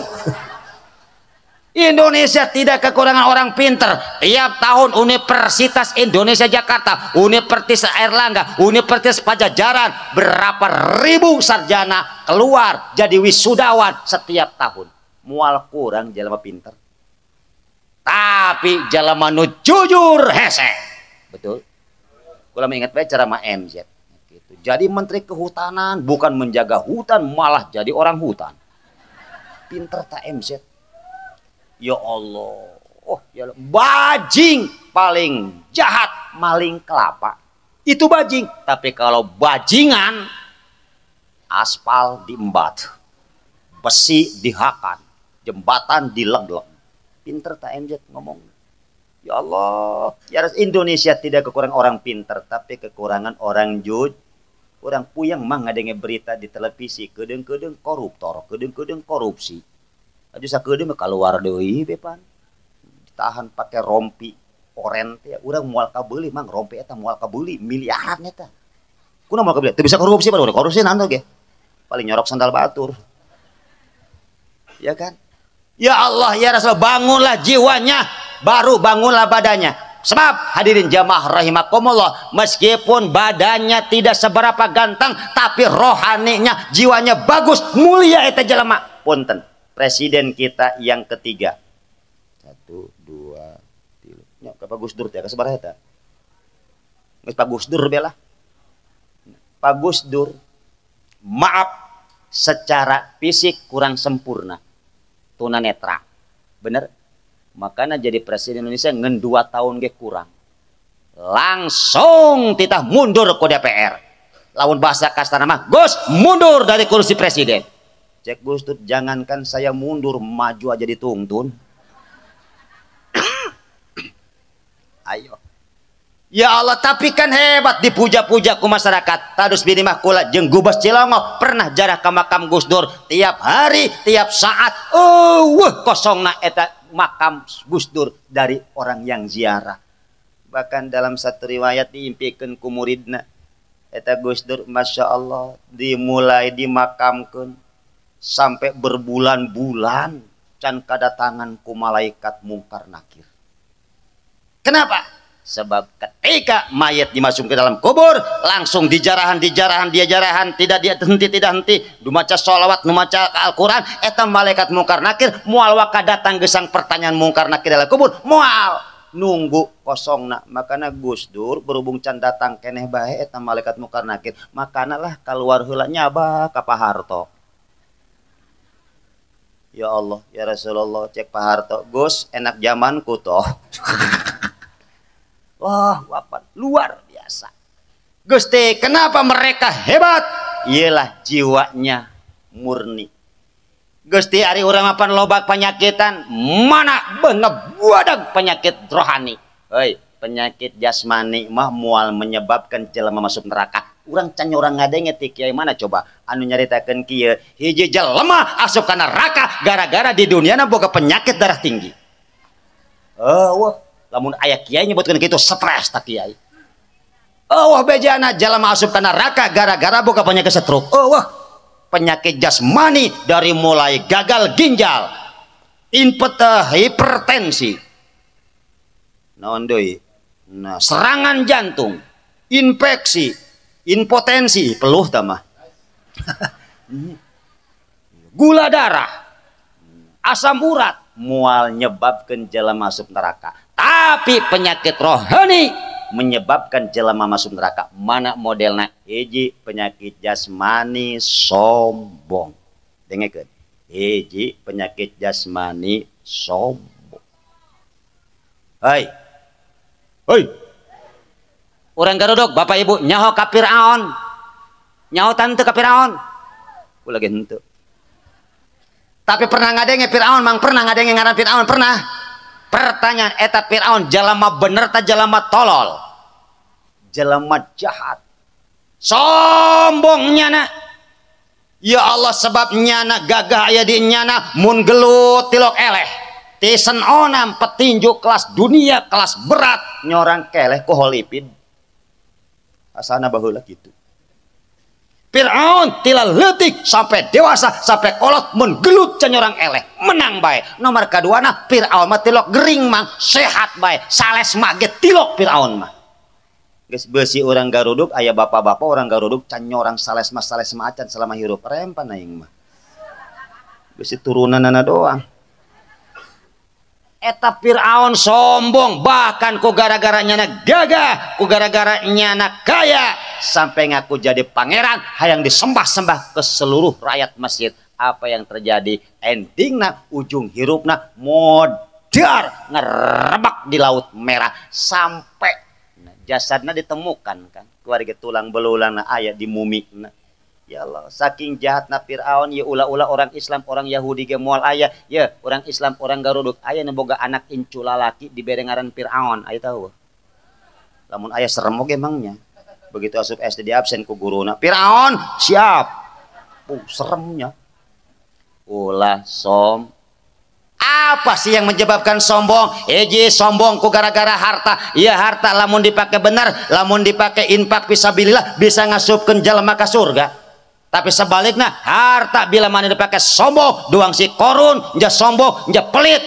Indonesia tidak kekurangan orang pinter. Tiap tahun Universitas Indonesia Jakarta, Universitas Airlangga, Universitas Pajajaran, berapa ribu sarjana keluar jadi wisudawan setiap tahun. Mual kurang jelema pinter. Tapi Tapi jalma nu jujur hese. Betul? Kula ingat bae ceramah MZ. Gitu. Jadi menteri kehutanan bukan menjaga hutan malah jadi orang hutan. Pinter tak MZ. Ya Allah. Oh, ya Allah. Bajing paling jahat maling kelapa. Itu bajing. Tapi kalau bajingan aspal diembat, besi dihakan, jembatan dileg-leg. Pinter tak MZ ngomong. Ya Allah, ya Indonesia tidak kekurangan orang pinter, tapi kekurangan orang jujur. Orang puyeng mah ngadenge berita di televisi, kedeung-kedeung koruptor, kedeung-kedeung korupsi. Aju sakedeung mah keluar deui bepan. Ditahan pakai rompi oren teh, urang moal kabeuli mang rompi eta moal kabeuli miliaran eta. Kunaon moal kabeuli? Teu bisa korupsi padahal korupsi naon ge. Paling nyorok sandal batur. Ya kan? Ya Allah, ya Rasulullah, bangunlah jiwanya, baru bangunlah badannya. Sebab hadirin jamaah rahimakumullah, meskipun badannya tidak seberapa ganteng, tapi rohaninya, jiwanya bagus, mulia eta jelema. Punten, presiden kita yang ketiga. 1, 2, 3. Nya ka Pak Gus Dur teh ka sabaraha eta? Geus Pak Gus Dur bela. Pak Gus Dur, maaf, secara fisik kurang sempurna. Tunanetra. Bener? Makanya jadi presiden Indonesia ngen 2 tahun ge kurang. Langsung titah mundur ke DPR. Lawan bahasa kasar mah, Gus mundur dari kursi presiden. Cek Gus Dur, jangankan saya mundur, maju aja dituntun. Ayo. Ya Allah, tapi kan hebat dipuja-puja ku masyarakat. Tadus bini mah kula jeung Gubes Cilongok pernah jarah ka makam Gus Dur tiap hari, tiap saat. Eueuh kosongna eta makam Gus Dur dari orang yang ziarah. Bahkan dalam satu riwayat diimpikeun ku muridna eta Gus Dur, Masya Allah, dimulai dimakamkeun sampai berbulan-bulan can kadatangan ku malaikat mungkar nakir. Kenapa? Sebab ketika mayat dimasukkan ke dalam kubur, langsung dijarahan, dijarahan, dia jarahan, tidak dia henti, tidak henti, dumaca sholawat, dumaca Al-Quran, eta malaikat mungkar nakir, mual waka datang gesang pertanyaan mungkar nakir dalam kubur, mual nunggu kosongna. Makana Gus Dur berhubung can datang keneh bae eta malaikat mungkar nakir, makana lah keluar heula nyaba ka Pak Harto. Ya Allah, ya Rasulullah, cek Pak Harto, Gus enak zamanku toh. Wah, wapan luar biasa. Gusti, kenapa mereka hebat? Ialah jiwanya murni. Gusti, ari urang mapan lobak penyakitan, mana bengebuadag penyakit rohani. Hei, penyakit jasmani mah mual menyebabkan jelema masuk neraka. Urang can urang ngadenge ti kiai mana coba anu nyaritakeun kieu, hiji jelema asup ka neraka gara-gara di duniana boga penyakit darah tinggi. Oh, wah. Lamun aya kiai nyebutkeun kitu stres tak kiai. Oh wah bejana jelema asup ka neraka gara-gara boga penyakit stroke. Oh wah penyakit jasmani dari mulai gagal ginjal, hipertensi, naon deui? Nah, serangan jantung, infeksi, impotensi, peluh tah mah. Gula darah, asam urat, mual nyebabkeun jelema masuk neraka. Tapi penyakit rohani menyebabkan jelema masuk neraka. Mana modelna? Hiji penyakit jasmani sombong. Dengekeun. Hiji penyakit jasmani sombong. Hei. Hei. Urang Garuduk, Bapak Ibu, nyaho ka Firaun. Nyaho tante ka Firaun. Ku lagi henteu. Tapi pernah ngadenge Firaun, mang pernah ngadenge ngaran Firaun, pernah. Pertanyaan eta Firaun jelema bener ta jelema tolol? Jelema jahat. Sombongnya na. Ya Allah, sebab nyana gagah aya di nyana mun gelut tilok eleh. Tisen onam petinju kelas dunia kelas berat nyorang keleh ku Holyfield. Asana baheula kitu. Firaun tila leutik sampai dewasa sampai kolot mun gelut cenyorang eleh menang bae. Nomor kaduana Firaun mah tilok gering mang sehat bae sales mah ge tilok Firaun mah. Geus beusi urang Garuduk aya bapak-bapak orang Garuduk can nyorang sales mah acan selama hirup rempan aing mah. Beusi turunanana doang. Eta Fir'aun sombong bahkan ku gara-gara nyana gagah, ku gara-gara nyana kaya sampai ngaku jadi pangeran hayang disembah-sembah ke seluruh rakyat Mesir. Apa yang terjadi? Endingna ujung hirupna modar ngerebak di Laut Merah sampai jasadna ditemukan kan keluarga tulang belulangna aya di mumina. Ya Allah, saking jahatna Fir'aun ya ulah-ulah orang Islam, orang Yahudi ge moal aya, ya orang Islam, orang Garuduk aya nu boga anak incu lalaki dibere ngaran Fir'aun, aya tahu. Lamun aya serem oge emangnya. Begitu asup SD di absen ku guruna, Fir'aun siap. Seremnya. Ulah som. Apa sih yang menyebabkan sombong? Eji sombong ku gara-gara harta. Ya harta lamun dipakai benar, lamun dipakai infak fisabilillah bisa ngasupkeun jelema ka surga. Tapi sebaliknya harta bila mana dipakai sombong, doang si korun, nja sombong, nja pelit,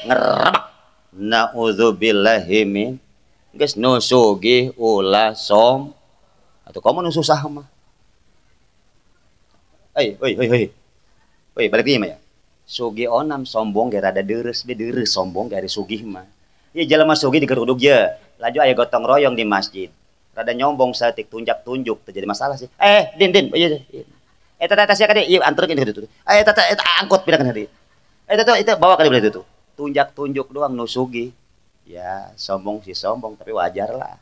ngerebak. Nauzubillahi min. Geus nu sugih ulah som. Atau kamu nu susah mah. Hei, hei, hei, hei. Hei, balik ieu mah ya. Sugih onam sombong ge rada deres, be deres sombong ge ari sugih mah. Ieu jelema sugih digerudug ye. Laju aya gotong royong di masjid. Rada nyombong saeutik tunjak-tunjuk terjadi masalah sih. Din din, ieu. Eta tata sia kade, ieu anterkeun kitu tuh. Eta eta angkot pindahkeun hadieu. Eta tuh itu bawa ka dieu tuh. Tunjak-tunjuk doang nu sugih. Ya, sombong sih sombong tapi wajar lah.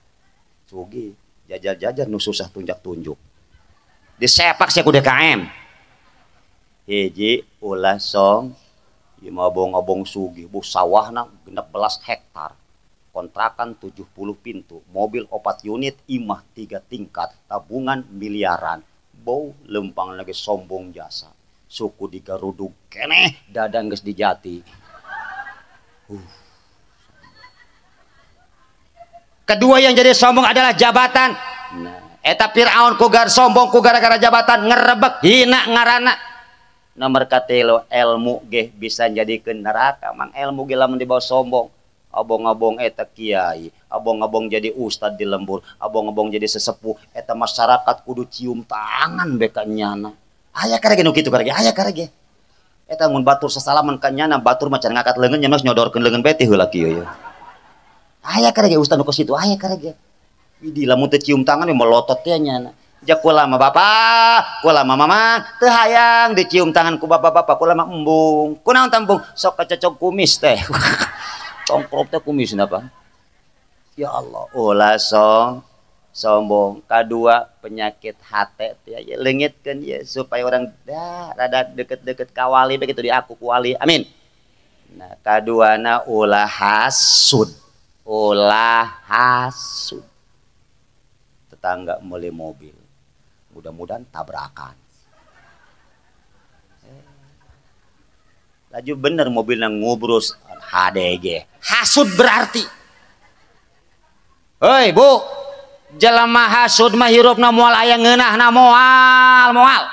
Sugih, jajar-jajar nu susah tunjak-tunjuk. Disepak sia ku DKM. Hiji ulah song, ieu mah abong-abong sugih, bu sawahna 16 hektar. Kontrakan 70 pintu, mobil 4 unit, imah 3 tingkat, tabungan miliaran. Bau lempang lagi sombong jasa. Suku digarudug keneh, dadang geus dijati. Kedua yang jadi sombong adalah jabatan. Nah, eta Fir'aun ku gar sombong ku gara-gara jabatan ngerebek hina ngarana. Nomor katelo ilmu ge bisa jadikeun neraka, mang ilmu ge lamun dibawa sombong. Abong-abong eta kiai, abong-abong jadi ustad di lembur, abong-abong jadi sesepuh, eta masyarakat kudu cium tangan beka nyana. Aya karege nu kitu karege, aya karege. Eta mun batur sasalaman ka nyana, batur mah can ngakat leungeun nya nyodorkeun leungeun beti heula kieu ye. Aya karege ustad nu kos kitu, aya karege. Idi lamun teu cium tangan we melotot teh nyana. Ja kula mah bapak, kula mah mama, teu hayang dicium tangan ku bapak-bapak, kula mah embung. Kunaon tah embung? Sok kacocok kumis teh. Congkrop teh kumis napa? Ya Allah, ulah sombong. Kadua penyakit hate teh ya leungitkeun ya supaya orang dah rada deket-deket ka wali begitu diaku ku wali. Amin. Nah, kaduana ulah hasud. Ulah hasud. Tetangga meuli mobil. Mudah-mudahan tabrakan. Laju bener mobilnya ngubrus HDG. Hasud berarti. Hei bu, jelema hasud mah hirupna moal aya ngeunahna moal moal.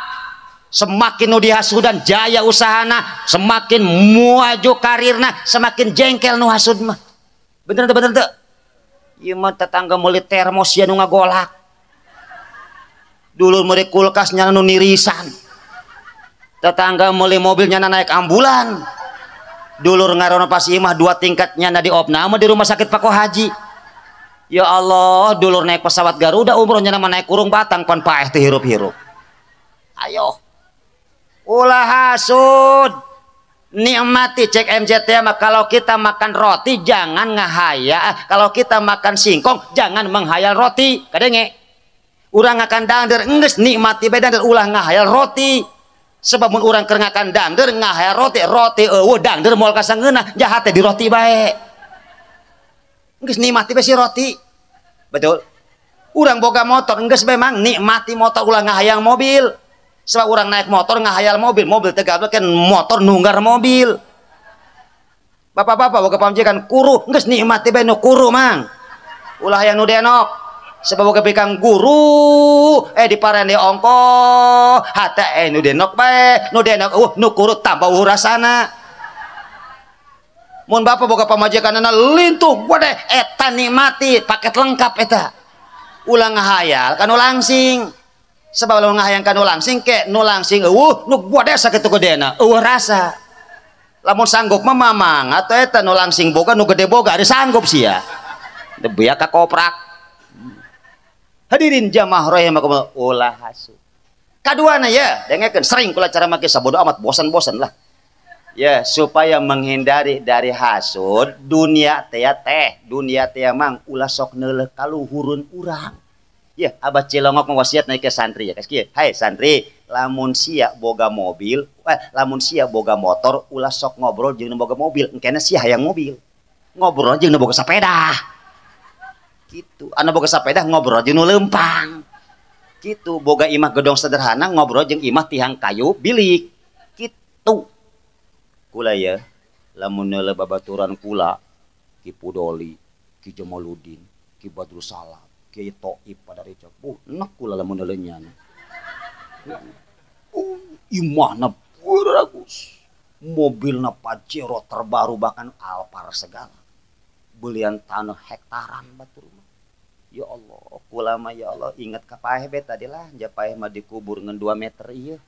Semakin nu dihasudan jaya usahana, semakin maju karirna, semakin jengkel nu hasud mah. Bener teu bener teu? Ieu mah tetangga meuli termos sia nu ngagolak. Dulur meuli kulkas nya nu nirisan. Tetangga meuli mobilnya naik ambulan. Dulur ngarenovasi imah 2 tingkatnya na di opname di rumah sakit Pako Haji. Ya Allah, dulur naik pesawat Garuda umrohnya nama naik kurung batang pan paeh teh hirup-hirup. Ayo. Ulah hasud. Nikmati cek MCT mah kalau kita makan roti jangan ngahayal, kalau kita makan singkong jangan menghayal roti. Kadenge. Urang ngakan dangder enggeus nikmati bae dangder ulah ngahayal roti. Sebab mun urang keur ngakan dangder ngahayal roti, roti eueuh dangder moal kasangeunah, jahat teh di roti bae. Enggeus nikmati bae si roti. Betul. Urang boga motor enggeus bae mang nikmati motor ulah ngahayang mobil. Sebab urang naik motor ngahayal mobil, mobil teu gablek kan motor nunggar mobil. Bapak-bapak boga pamajikan kuru, enggeus nikmati bae nu kuru mang. Ulah hayang nu denok. Sebab boga bikang guru diparende ongko hate nu denok bae nu denok nu kuru tambah rasana. Mun bapak boga pamajikanna lintuh gede eta nikmati paket lengkap eta. Ulah ngahayal ka nu langsing. Sebab lamun ngahayang ka nu langsing ke nu langsing eueuh nu gede sakitu gedena eueuh rasa. Lamun sanggup mah mamang atuh eta nu langsing boga nu gede boga ari sanggup sia. Teu beak ka koprak. Hadirin jamaah rahimakumullah, ulah hasud. Kaduana ya, dengekeun sering kula cara make sabodo amat bosan-bosan lah. Ya, supaya menghindari dari hasud, dunia teh teh, dunia teh mang ulah sok neuleuh kaluhurun urang. Ya, Abah Cilongok mewasiat naik ke santri ya, kieu. Hai santri, lamun sia boga mobil, lamun sia boga motor, ulah sok ngobrol jeung nu boga mobil, engkena sia hayang mobil. Ngobrol jeung nu boga sepeda. Gitu, anu boga sepeda ngobrol jeung nu leumpang. Gitu, boga imah gedong sederhana ngobrol jeung imah tihang kayu bilik. Gitu. Kula ya, lamun neuleuh babaturan kula, Ki Pudoli, Ki Jamaluddin, Ki Badrus Salam, Ki Toib pada Rica. Enak kula lamun neuleuh nyana. Imahna bagus, mobilna Pajero terbaru bahkan Alphard segala. Belian tanah hektaran batur mah. Ya Allah, kula mah ya Allah ingat ka paeh be tadi lah, ja paeh mah dikubur ngan 2 meter ieu.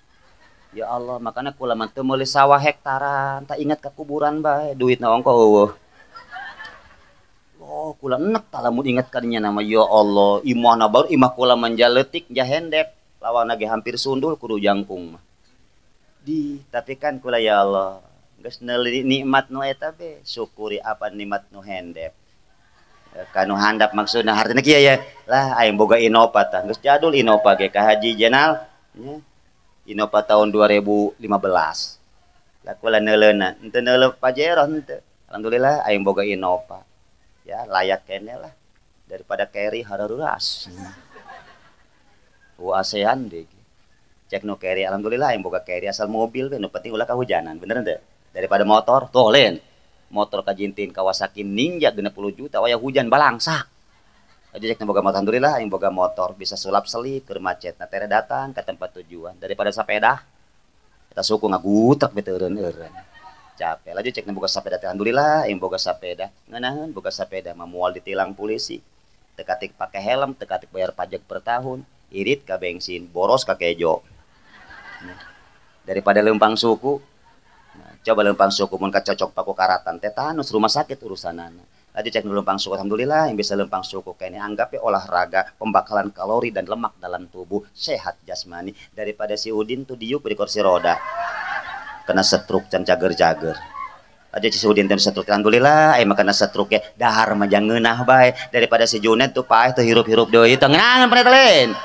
Ya Allah, makanya kula mah teu meuli sawah hektaran, tak ingat ke kuburan bae, duitna ongko eueuh. Oh, kula enek tah lamun ingat kadinya nama ya Allah, imahna baru imah kula manjaletik jahendep, lawan ge hampir sundul kudu jangkung mah. Di, tapi kan kula ya Allah, geus neuli nikmat nu eta be, syukuri apa nikmat nu hendep. Kanu handap maksudna hartina kieu ya, lah aing boga Innova tah, geus jadul Innova ge ka Haji Jenal nya. Innova tahun 2015. Lah kula neuleuna, henteu neuleuh Pajero henteu. Alhamdulillah aing boga Innova. Ya layak kene lah daripada carry hararuras. ASEAN deui. Cek nu carry alhamdulillah aing boga carry asal mobil we nu penting ulah kahujanan, bener henteu? Daripada motor, tuh lain. Motor kajintin Kawasaki Ninja 60 juta waya hujan balangsak. Aja cek boga motor, alhamdulillah aing boga motor bisa sulap selip keur macet na tere datang ke tempat tujuan daripada sepeda eta suku ngagutrek bete eureun-eureun capek. Laju cek boga sepeda, alhamdulillah aing boga sepeda ngeunaheun boga sepeda mah moal ditilang polisi, tekatik pake helm, tekatik bayar pajak per tahun, irit ka bensin, boros ka kejo. Nah, daripada lempang suku. Nah, coba lempang suku mun kacocok paku karatan tetanus rumah sakit urusanana. Tadi cek lempang suku, alhamdulillah yang bisa lempang suku kayaknya anggap ya olahraga pembakaran kalori dan lemak dalam tubuh, sehat jasmani daripada si Udin tuh diuk di kursi roda kena stroke can cager-cager. Aja si Udin teh stroke, alhamdulillah kena stroke ya dahar mah jangeunah bae daripada si Junet tuh paeh tuh hirup-hirup deui teu ngeunaheun paneteleun.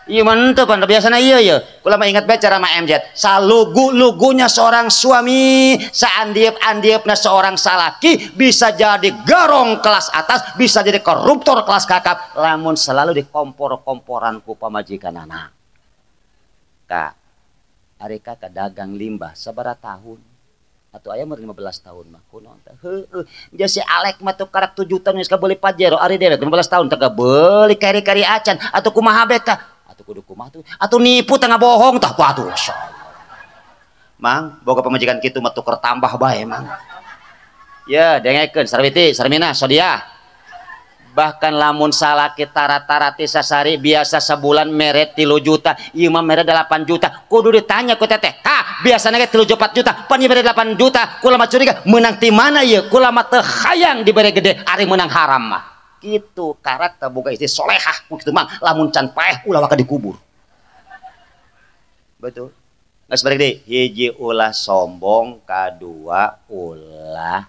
Iya mantep pan biasana iya ya. Kula mah ingat bae cara mah MZ. Salugu-lugunya seorang suami, saandiep-andiepna seorang salaki bisa jadi garong kelas atas, bisa jadi koruptor kelas kakap, lamun selalu dikompor-komporan ku pamajikan anak. Kak, ari kakak dagang limbah sabaraha tahun? Atau aya mah 15 tahun mah kunaon teh? Heueuh, ja si Alek mah tuh karak 7 tahun geus kabeuli Pajero, ari dewek 15 tahun teh kabeuli kari-kari acan atuh kumaha be ka? Atuh kudu kumaha tuh? Atuh nipu teh ngabohong tah atuh masyaallah. Mang, boga pamajikan kitu mah tuker tambah bae mang. Ya, dengekeun Sarwiti, Sarmina, Sodiah. Bahkan lamun salaki tara-tarati sasari biasa sebulan mere 3 juta, ieu mah mere 8 juta. Kudu ditanya ku teteh. Ha, biasana ge 3 4 juta, pan ieu mere 8 juta. Kula mah curiga meunang ti mana ieu? Kula mah teu hayang dibere gede, ari meunang haram mah. Gitu karakter boga istri solehah kitu mah lamun can paeh ulah waka dikubur. Betul. Geus balik deui, hiji ulah sombong, kadua ulah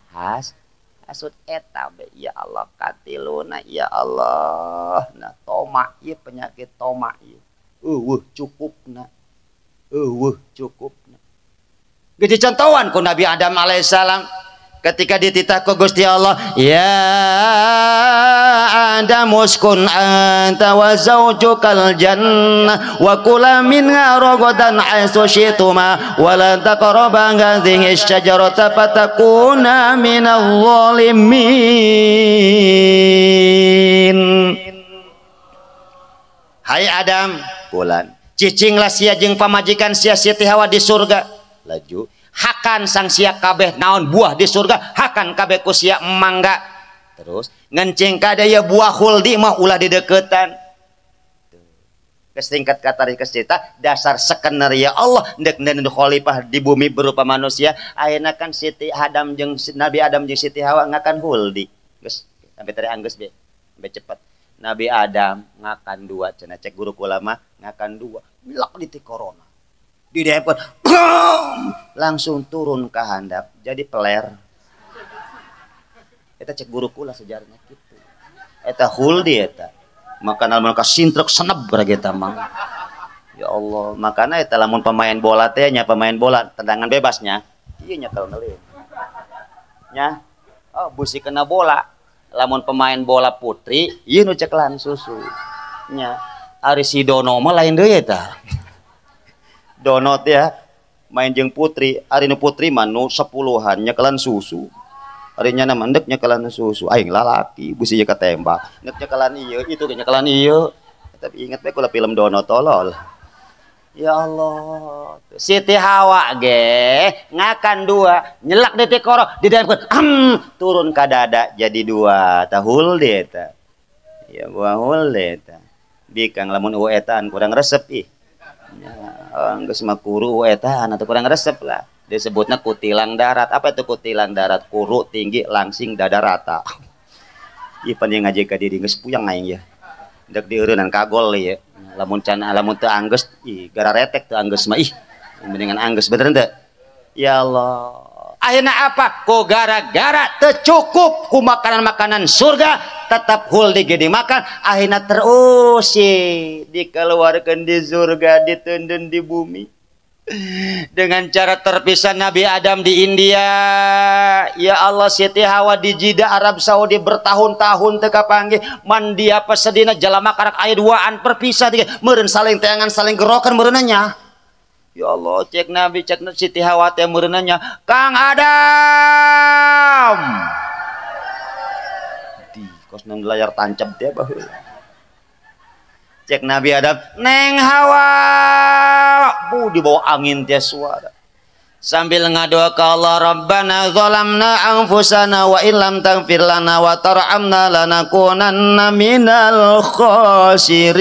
hasud eta be ya Allah katiluna ya Allah. Nah toma ieu penyakit toma ieu. Eueuh cukupna. Eueuh cukupna. Geus dicontohan ku Nabi Adam alaihissalam ketika dititah ku Gusti Allah, ya Adam uskun anta wa zaujukal jannah wa kula minha ragadan haitsu syi'tuma wa la taqraba hadhihi syajarata fatakuna minadh dhalimin. Hai Adam, bulan cicinglah sia jeung pamajikan sia Siti Hawa di surga. Laju hakan sang sia kabeh naon buah di surga, hakan kabeh ku sia mangga. Terus ngencing kada ya buah khuldi mah ulah dideketan. Geus tingkat ka tarikh cerita dasar skenario Allah ndek nu khalifah di bumi berupa manusia. Ayeuna kan Siti Adam jeung Nabi Adam jeung Siti Hawa ngakan huldi. Geus sampai tadi anggeus be. Sampai cepat. Nabi Adam ngakan dua cenah cek guru kula mah ngakan dua. Milak di corona. Di depon langsung turun ke handap jadi peler. Eta cek guru kula sejarahnya kitu. Eta huldi eta. Maka lamun ka sintruk seneb eta mah. Ya Allah, makana eta lamun pemain bola teh nya pemain bola tendangan bebasnya, ieu nya kalau ngelin. Nya, oh busi kena bola. Lamun pemain bola putri, ieu nu ceklan susu. Nya, ari si Dono mah lain deui eta. Dono teh ya, main jeung putri, ari nu putri mah nu 10-an nyekelan susu. Ari nya mandek nyekelan susu, aing lalaki busi ieu katembak. Nek nyekelan ieu, itu ge nyekelan ieu. Tapi ingat bae kula film Dono tolol. Ya Allah, Siti Hawa ge ngakan dua, nyelak di tikoro, di dalam turun ka dada jadi dua, tahul de eta. Ya buah hul de eta. Bikang lamun uetaan kurang resep ih. Ya, geus mah kuru uetaan atau kurang resep lah. Disebutnya kutilang darat. Apa itu kutilang darat? Kuru tinggi, langsing, dada rata. Ih pan yang ngaji ka diri geus puyang aing ya. Ndek dieureunnan kagol ya. Lamun can lamun teu anggeus ih gara retek teu anggeus mah ih. Mendingan anggeus bener teu? Ya Allah. Ayeuna apa? Ku gara-gara teu cukup ku makanan-makanan surga tetap huldi ge dimakan, akhirna terusir dikeluarkan di surga, ditundun di bumi. Dengan cara terpisah Nabi Adam di India, ya Allah, Siti Hawa di Jeddah Arab Saudi bertahun-tahun teu kapanggih, mandi apa sedina jalama karak aya duaan perpisah tiga meureun saling teangan saling gerokan meureunnya. Ya Allah, cek Nabi cek Siti Hawa teh meureunnya Kang Adam di kos nang layar tancap teh baheula. Cek Nabi Adam, Neng Hawa, bu dibawa angin tia suara. Sambil ngadoa ke Allah, Rabbana zalamna anfusana wa illam taghfir lana wa tarhamna lanakunanna minal khasirin.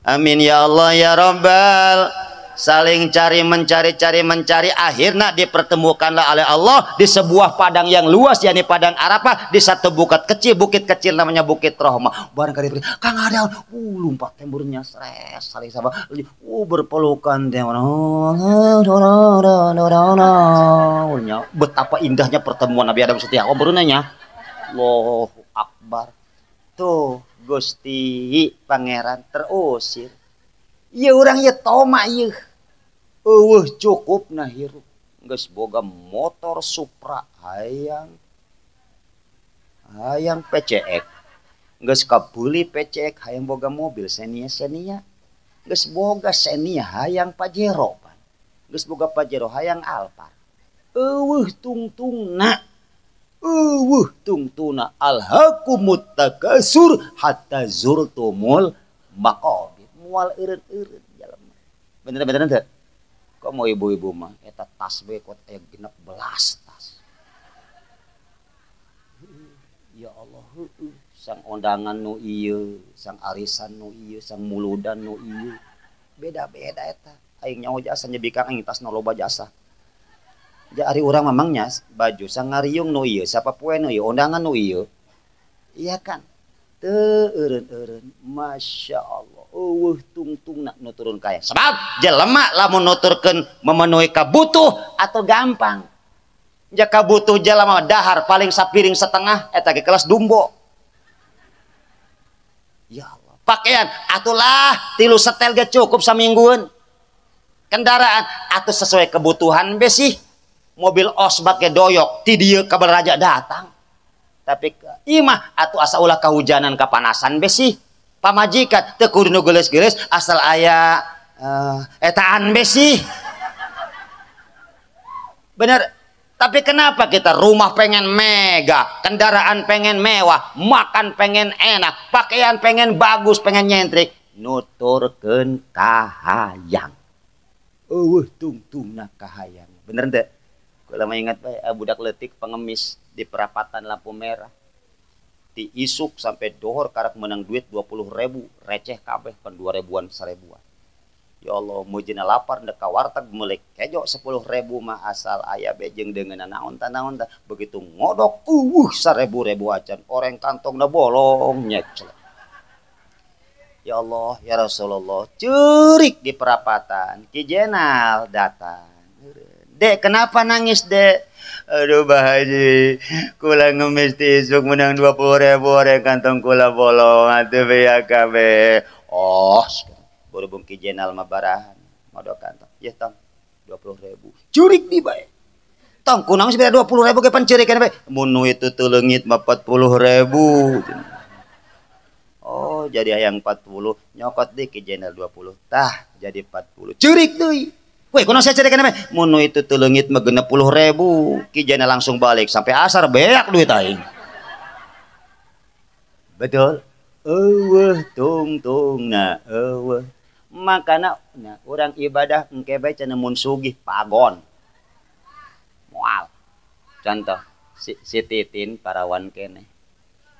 Amin ya Allah ya Rabbal. Saling cari mencari cari mencari, akhirnya dipertemukanlah oleh Allah di sebuah padang yang luas, yakni padang Arafah, di satu bukit kecil namanya Bukit Rohmah. Barang kali Kang Adam, lompat temburnya stres saling sama, berpelukan betapa indahnya pertemuan Nabi Adam Siti Hawa berunanya. Allahu Akbar. Tuh Gusti Pangeran terusir. Ieu urang ieu toma ieu. Eueuh cukup nah hirup. Geus boga motor Supra hayang hayang PCX. Geus kabeuli PCX hayang boga mobil Xenia-Xenia. Geus boga Xenia hayang Pajero pan. Geus boga Pajero hayang Alphard. Eueuh tungtungna. Eueuh tungtuna alhaqumut takasur hatta zurtumul maqabir. Mual eureun-eureun jalema. Bener-bener teu? Kok mau ibu-ibu mah eta tas we kot aya 16 tas. Ya Allah, heueuh, sang ondangan nu ieu, sang arisan nu ieu, sang muludan nu ieu. Beda-beda eta. Aing nyaho jasa nya bikang aing tasna loba jasa. Ja ari urang mamang nya baju sang ngariung nu ieu, sapapoe nu ieu, ondangan nu ieu. Iya kan? Teu eureun-eureun, Masya Allah. Eueuh tungtungna nu turun kaya. Sebab jelema lamun nuturkeun memenuhi kabutuh atau gampang. Jaka butuh jelema dahar paling sapiring setengah eta ge kelas Dumbo. Ya Allah. Pakaian atulah 3 setel ge cukup saminggueun. Kendaraan atuh sesuai kebutuhan be sih. Mobil osbak ge doyok ti dieu ka Balaraja datang. Tapi imah atuh asa ulah kahujanan kapanasan be sih. Pamajikan teu kudu nu geulis-geulis asal aya etaan be sih. Bener. Tapi kenapa kita rumah pengen mega, kendaraan pengen mewah, makan pengen enak, pakaian pengen bagus, pengen nyentrik, nuturkeun kahayang. Eueuh tungtungna kahayang. Bener teu? Kula mah ingat bae budak leutik pengemis di perapatan lampu merah. Ti isuk sampai dohor karak menang duit 20.000 receh kabeh pan 2.000-an 1.000-an. Ya Allah, mujina lapar ndek ka warteg meuli kejo 10.000 mah asal aya bejeng dengan naon ta naon ta. Begitu ngodok 1.000 acan orang kantongna bolong nyeclek. Ya Allah, ya Rasulullah, cerik di perapatan Ki Jenal datang. Dek, kenapa nangis, Dek? Aduh, Bah Haji, kula ngemis ti isuk menang 20.000 orang kantong kula bolong atuh beya kabeh. Oh, berhubung Ki Jenal mah barahan modal kantong. Ya tong 20.000. Curik di bae. Tong kunaon sih 20.000 ge pan ceurik bae. Mun nu itu teu leungit mah 40.000. Oh, jadi hayang 40 nyokot deui Ki Jenal 20. Tah, jadi 40. Curik deui. Weh, kunaon sia ceurik bae? Mun nu itu teu leungit mah 60.000. Ki Jenal langsung balik sampai asar beak duit aing. Betul? Eueuh tungtungna eueuh. Makana nah, orang ibadah engke bae cenah mun sugih pagon. Moal. Contoh si Titin parawan keneh.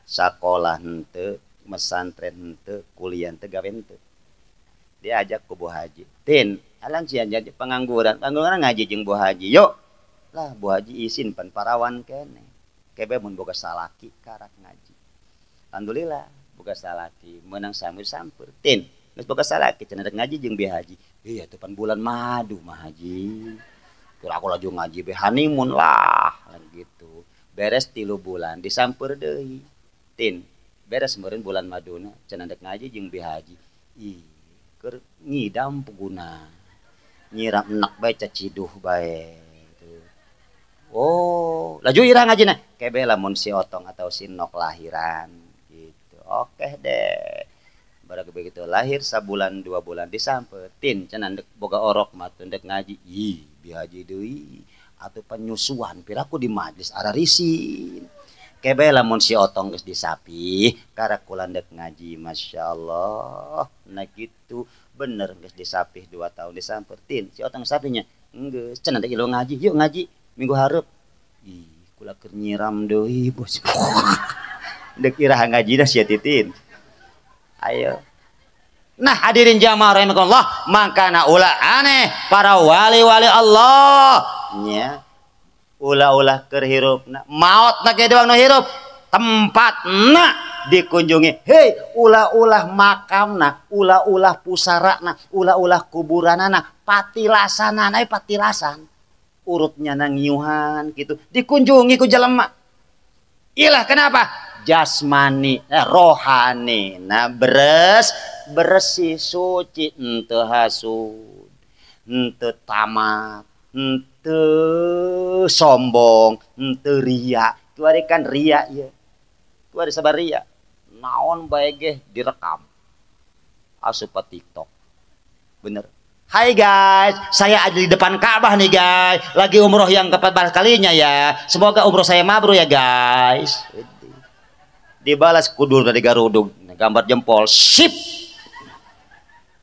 Sakolah henteu, mesantren henteu, kuliah henteu, gawe henteu. Diajak ku Bu Haji. Tin, alang sia jadi pengangguran. Pengangguran ngaji jeung Bu Haji. Yuk. Lah Bu Haji isin pan parawan keneh. Kebe mun boga salaki karak ngaji. Alhamdulillah boga salaki menang samir sampur. Tin, geus boga salaki cenah rek ngaji jeung Bi Haji. Iya teh pan bulan madu mah Haji. Kira aku laju ngaji be honeymoon lah kan gitu. Beres 3 bulan disampeur deui. Tin, beres meureun bulan maduna cenah rek ngaji jeung Bi Haji. Ih, keur ngidam puguna. Nyiram enak bae caciduh bae. Oh, laju irah ngajina. Kebe lamun si Otong atau si Nok lahiran gitu. Oke deh. Barang begitu lahir sabulan 2 bulan disampetin cenah ndek boga orok mah teu ndek ngaji. Ih, Bi Haji deui atuh penyusuan piraku di majlis ararisin. Kebe lamun si Otong geus disapih karak kula ndek ngaji masyaallah. Nah gitu bener geus disapih 2 tahun disampetin si Otong sapinya geus cenah ndek ilu ngaji yuk ngaji minggu hareup. Ih, kula keur nyiram deui bos. Ndek iraha ngaji dah sia Titin. Ayo. Nah hadirin jamaah rahimakumullah, makana ulah aneh para wali-wali Allah nya ulah-ulah keur hirupna maot na ge doang nu hirup tempatna dikunjungi. Hei, ulah-ulah makamna, ulah-ulah pusarana, ulah-ulah kuburanana, patilasanana, patilasan urutnya nangiuhan gitu dikunjungi ku jelema. Ilah kenapa? Jasmani, rohani, nah bersih suci, henteu hasud, henteu tamak, henteu sombong, henteu ria. Kiwari kan ria ieu. Kiwari sabar ria. Naon bae ge direkam. Asup TikTok. Bener. Hai guys, saya ada di depan Ka'bah nih guys. Lagi umroh yang ke-14 kalinya ya. Semoga umroh saya mabrur ya guys. Dibalas kudur dari garudug, gambar jempol, sip.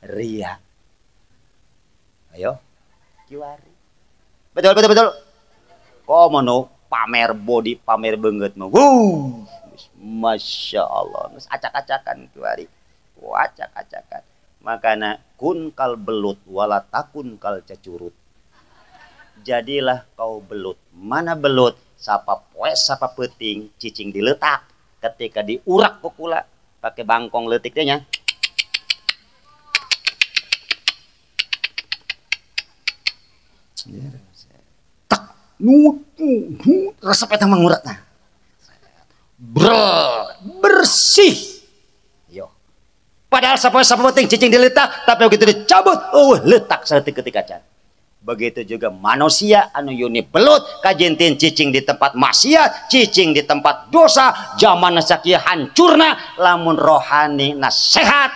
Ria. Ayo, kiwari. Betul betul betul. Komono pamer body, pamer banget mah. Wuh, masya Allah, acak-acakan kiwari. Acak-acakan. Makana kun kal belut wala takun kal cacurut. Jadilah kau belut. Mana belut? Sapa poes sapa peting cicing diletak. Ketika diurak kukula pakai bangkong leutiknya. Tak nut nut resep eta manguratna. Bersih. Yo. Padahal sapa-sapa penting cicing diletak, tapi begitu dicabut, oh letak saeutik ketika can. Begitu juga manusia anu yuni belut kajintin cicing di tempat maksiat, cicing di tempat dosa, zaman sakieu hancurna lamun rohani nasehat.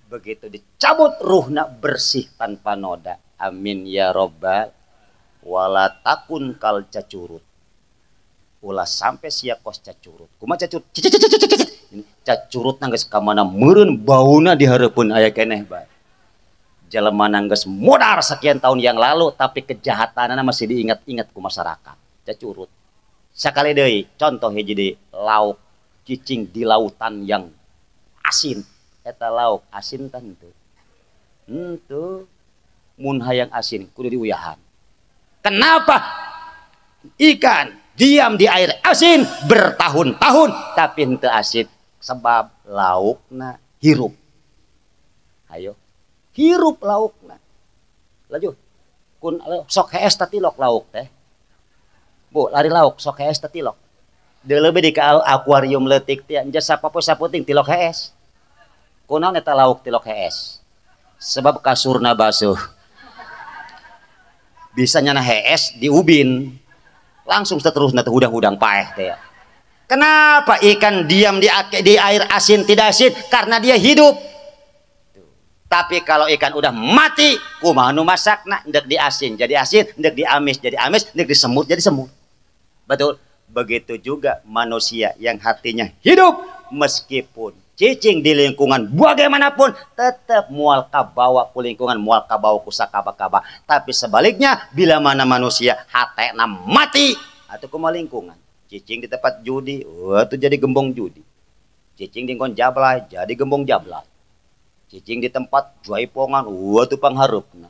Begitu dicabut ruhna bersih tanpa noda. Amin ya robbal wala takun kal cacurut. Ulah sampai sia kos cacurut. Kumaha cacurut? Cacurut geus ka mana meureun bauna di hareupeun aya keneh bae. Jelema geus modar sekian tahun yang lalu tapi kejahatanana masih diingat-ingat ku masyarakat. Cacurut. Sakali deui contoh hiji deui lauk cicing di lautan yang asin, eta lauk asin tentu. Henteu mun hayang asin kudu diuyahan. Kenapa ikan diam di air asin bertahun-tahun tapi henteu asin? Sebab laukna hirup. Ayo hirup laukna. Laju kun sok hees tilok lauk teh. Bu, lari lauk sok hees tilok. Deuleu di ka akuarium leutik teh anja sapopoe saputing tilok hees. Kunaon eta lauk tilok hees? Sebab kasurna basuh. Bisa nyana hees di ubin. Langsung seterusna teh hudang-hudang paeh teh. Kenapa ikan diam di air asin tidak asin? Karena dia hidup. Tapi kalau ikan udah mati, kumaha nu masakna? Ndek diasin jadi asin, ndek diamis jadi amis, ndek disemut jadi semut. Betul. Begitu juga manusia yang hatinya hidup meskipun cicing di lingkungan bagaimanapun tetap mual kabawa ku lingkungan, mual kabawa ku sakaba-kaba. Tapi sebaliknya bila mana manusia hatena mati atau kumaha lingkungan, cicing di tempat judi, wah itu jadi gembong judi. Cicing di nggon jablay jadi gembong jablay. Cicing di tempat jaipongan, wah itu pangharupna.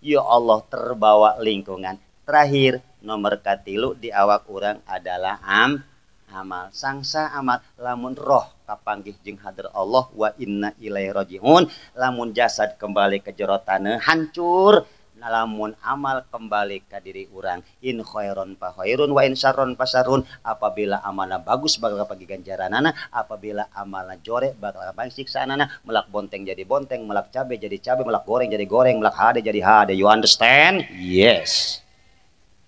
Ya Allah, terbawa lingkungan. Terakhir nomor katilu di awak urang adalah amal. Sangsa amal lamun roh kapanggih jeung hadir Allah wa inna ilaihi rajiun, lamun jasad kembali ke jero taneuh hancur, lamun amal kembali ke diri urang in khairon fa khairun wa in syarron fa syarrun. Apabila amalna bagus bakal kapanggih ganjaranana, apabila amalna jorek bakal kapanggih siksaanana. Melak bonteng jadi bonteng, melak cabe jadi cabe, melak goreng jadi goreng, melak hade jadi hade. You understand? Yes.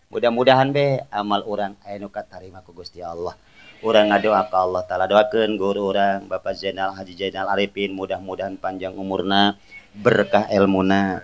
Mudah-mudahan be amal urang aya nu katarima ku Gusti Allah. Urang ngadoa ka Allah Taala, doakeun guru urang Bapak Zainal Haji Zainal Arifin, mudah-mudahan panjang umurna, berkah ilmuna,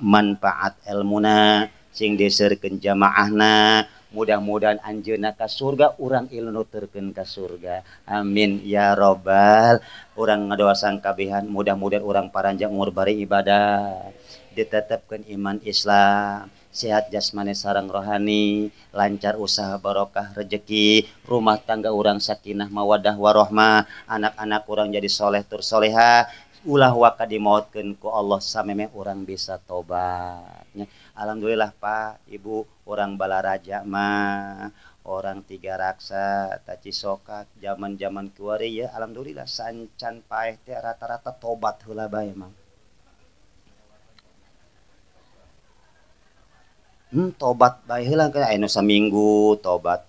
manfaat ilmuna, sing diseurkeun jamaahna, mudah-mudahan anjeunna ka surga, urang ilmu nuturkeun ka surga. Amin ya robbal. Urang ngadoa sangkabehan mudah-mudahan urang paranjang umur bari ibadah, ditetapkeun iman Islam, sehat jasmani sareng rohani, lancar usaha barokah rejeki, rumah tangga urang sakinah mawadah warohmah, anak-anak urang jadi soleh tur soleha, ulah waka dimautkeun ku Allah sameme urang bisa tobat. Alhamdulillah Pak, Ibu, orang Balaraja mah, orang Tiga Raksa, Tacisokak, zaman-zaman kiwari ya alhamdulillah sancan paeh teh rata-rata tobat heula bae mah. Tobat bae heula kan aya nu saminggu tobat.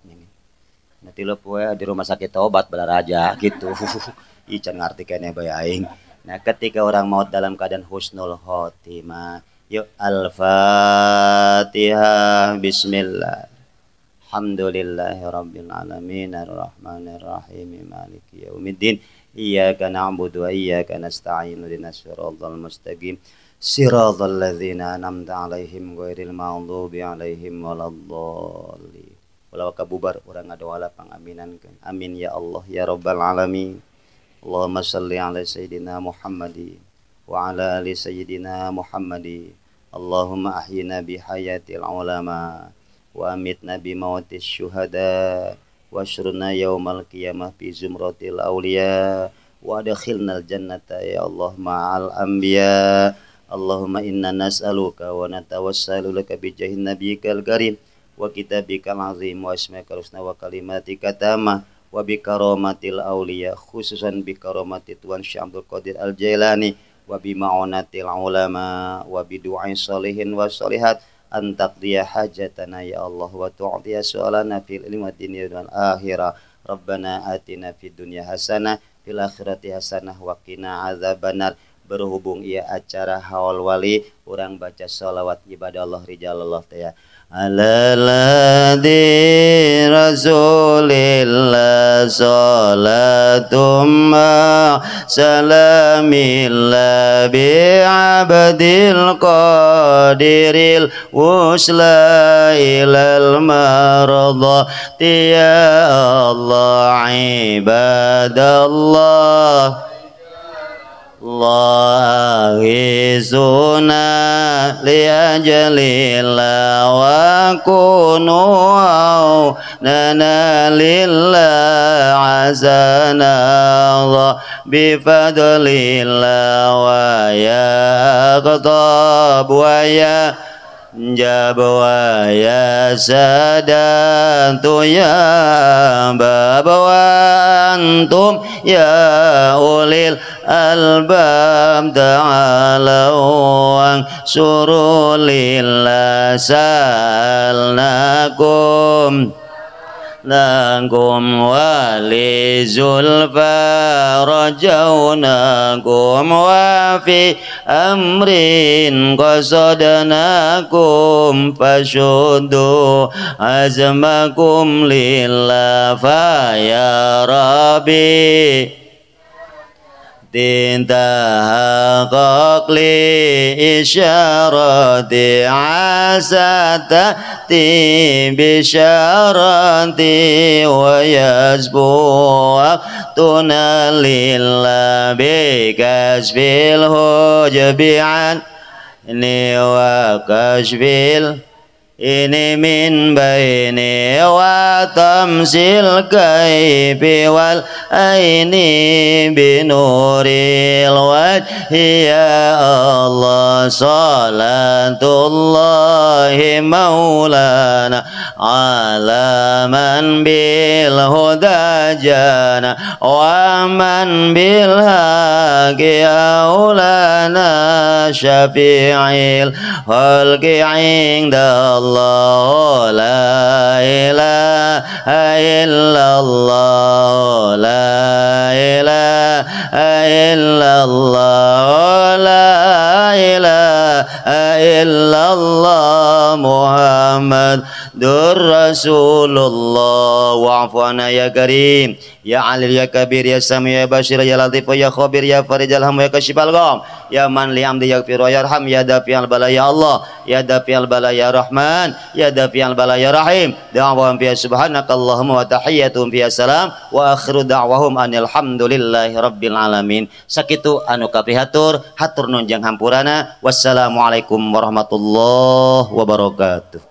Nah tilu poe di rumah sakit tobat Balaraja gitu. Ih can ngarti keneh bae aing. Nah ketika orang maut dalam keadaan husnul khotimah. Yuk Al-Fatihah. Bismillah. Alhamdulillahirabbil alamin arrahmanirrahim maliki yaumiddin. Iyyaka na'budu wa iyyaka nasta'in ihdinas siratal mustaqim. Siratal ladzina an'amta 'alaihim ghairil maghdubi 'alaihim waladdallin. Ulah kabubar urang ngadoa pangaminankeun. Amin ya Allah ya rabbal alamin. Allahumma shalli ala sayyidina Muhammadin wa ala ali sayyidina Muhammadin. Allahumma ahyina bi hayatil ulama wa amitna bi mautis syuhada wa ashruna yaumal qiyamah fi zumratil awliya wa adkhilnal jannata ya Allah ma'al anbiya. Allahumma inna nas'aluka wa natawassalu laka bi jahin nabiyyikal karim wa kitabikal azim wa asma'ikal husna wa kalimatika tamah wa bi karamatil awliya, khususan bi karamati Tuan Syekh Abdul Qadir Al Jailani wa bi ma'unatil ulama wa bi du'ai salihin wa salihat an taqdiya hajatana ya Allah wa tu'tiya su'alana fil ilmi wad dunya wal akhirah. Rabbana atina fid dunya hasanah fil akhirati hasanah wa qina adzabannar. Berhubung ia acara haul wali, urang baca sholawat ibadah Allah rijalallah teh ya. Ala ladzi rasulillah salatumma salamillah bi abdil qadiril wusla ilal maradati ya Allah ibadallah. Allah aghizuna li ajalillah wa kunu aunana lillah azana Allah bifadlillah wa ya aqtab wa ya jabwa ya sadantu ya baba wa antum ya ulil albab ta'alau ansuru lillah sa'alnakum lakum wali zulfa rajaunakum wa fi amrin qasadnakum fashuddu azmakum lillah fa ya rabbi tintahaqaq li isyarati asa ta'ti bisyarati wa yasbu waqtuna lillah bi kasbil hujbi an ni wa kasbil ini min baini wa tamsil kaifi wal aini binuril wajhi ya Allah salatullahi maulana ala man bil huda jana wa man bil haqi aulana syafi'il khalqi inda Allah la ilaha illallah la ilaha illallah la ilaha illallah Muhammadur Rasulullah. Wa'fu anna ya Karim ya Alim ya Kabir ya Sami ya Bashir ya Latif ya Khabir ya Farijal Ham ya Kashifal Gham ya Man li amdi yaghfir wa yarham ya Dafi'al Bala ya Allah ya Dafi'al Bala ya Rahman ya Dafi'al Bala ya Rahim. Da'wahum fiha subhanakallahumma wa tahiyyatuhum fiha salam wa akhiru da'wahum anil hamdulillahi rabbil alamin. Sakitu anu kapihatur hatur nunjang hampurana. Wassalamualaikum warahmatullahi wabarakatuh.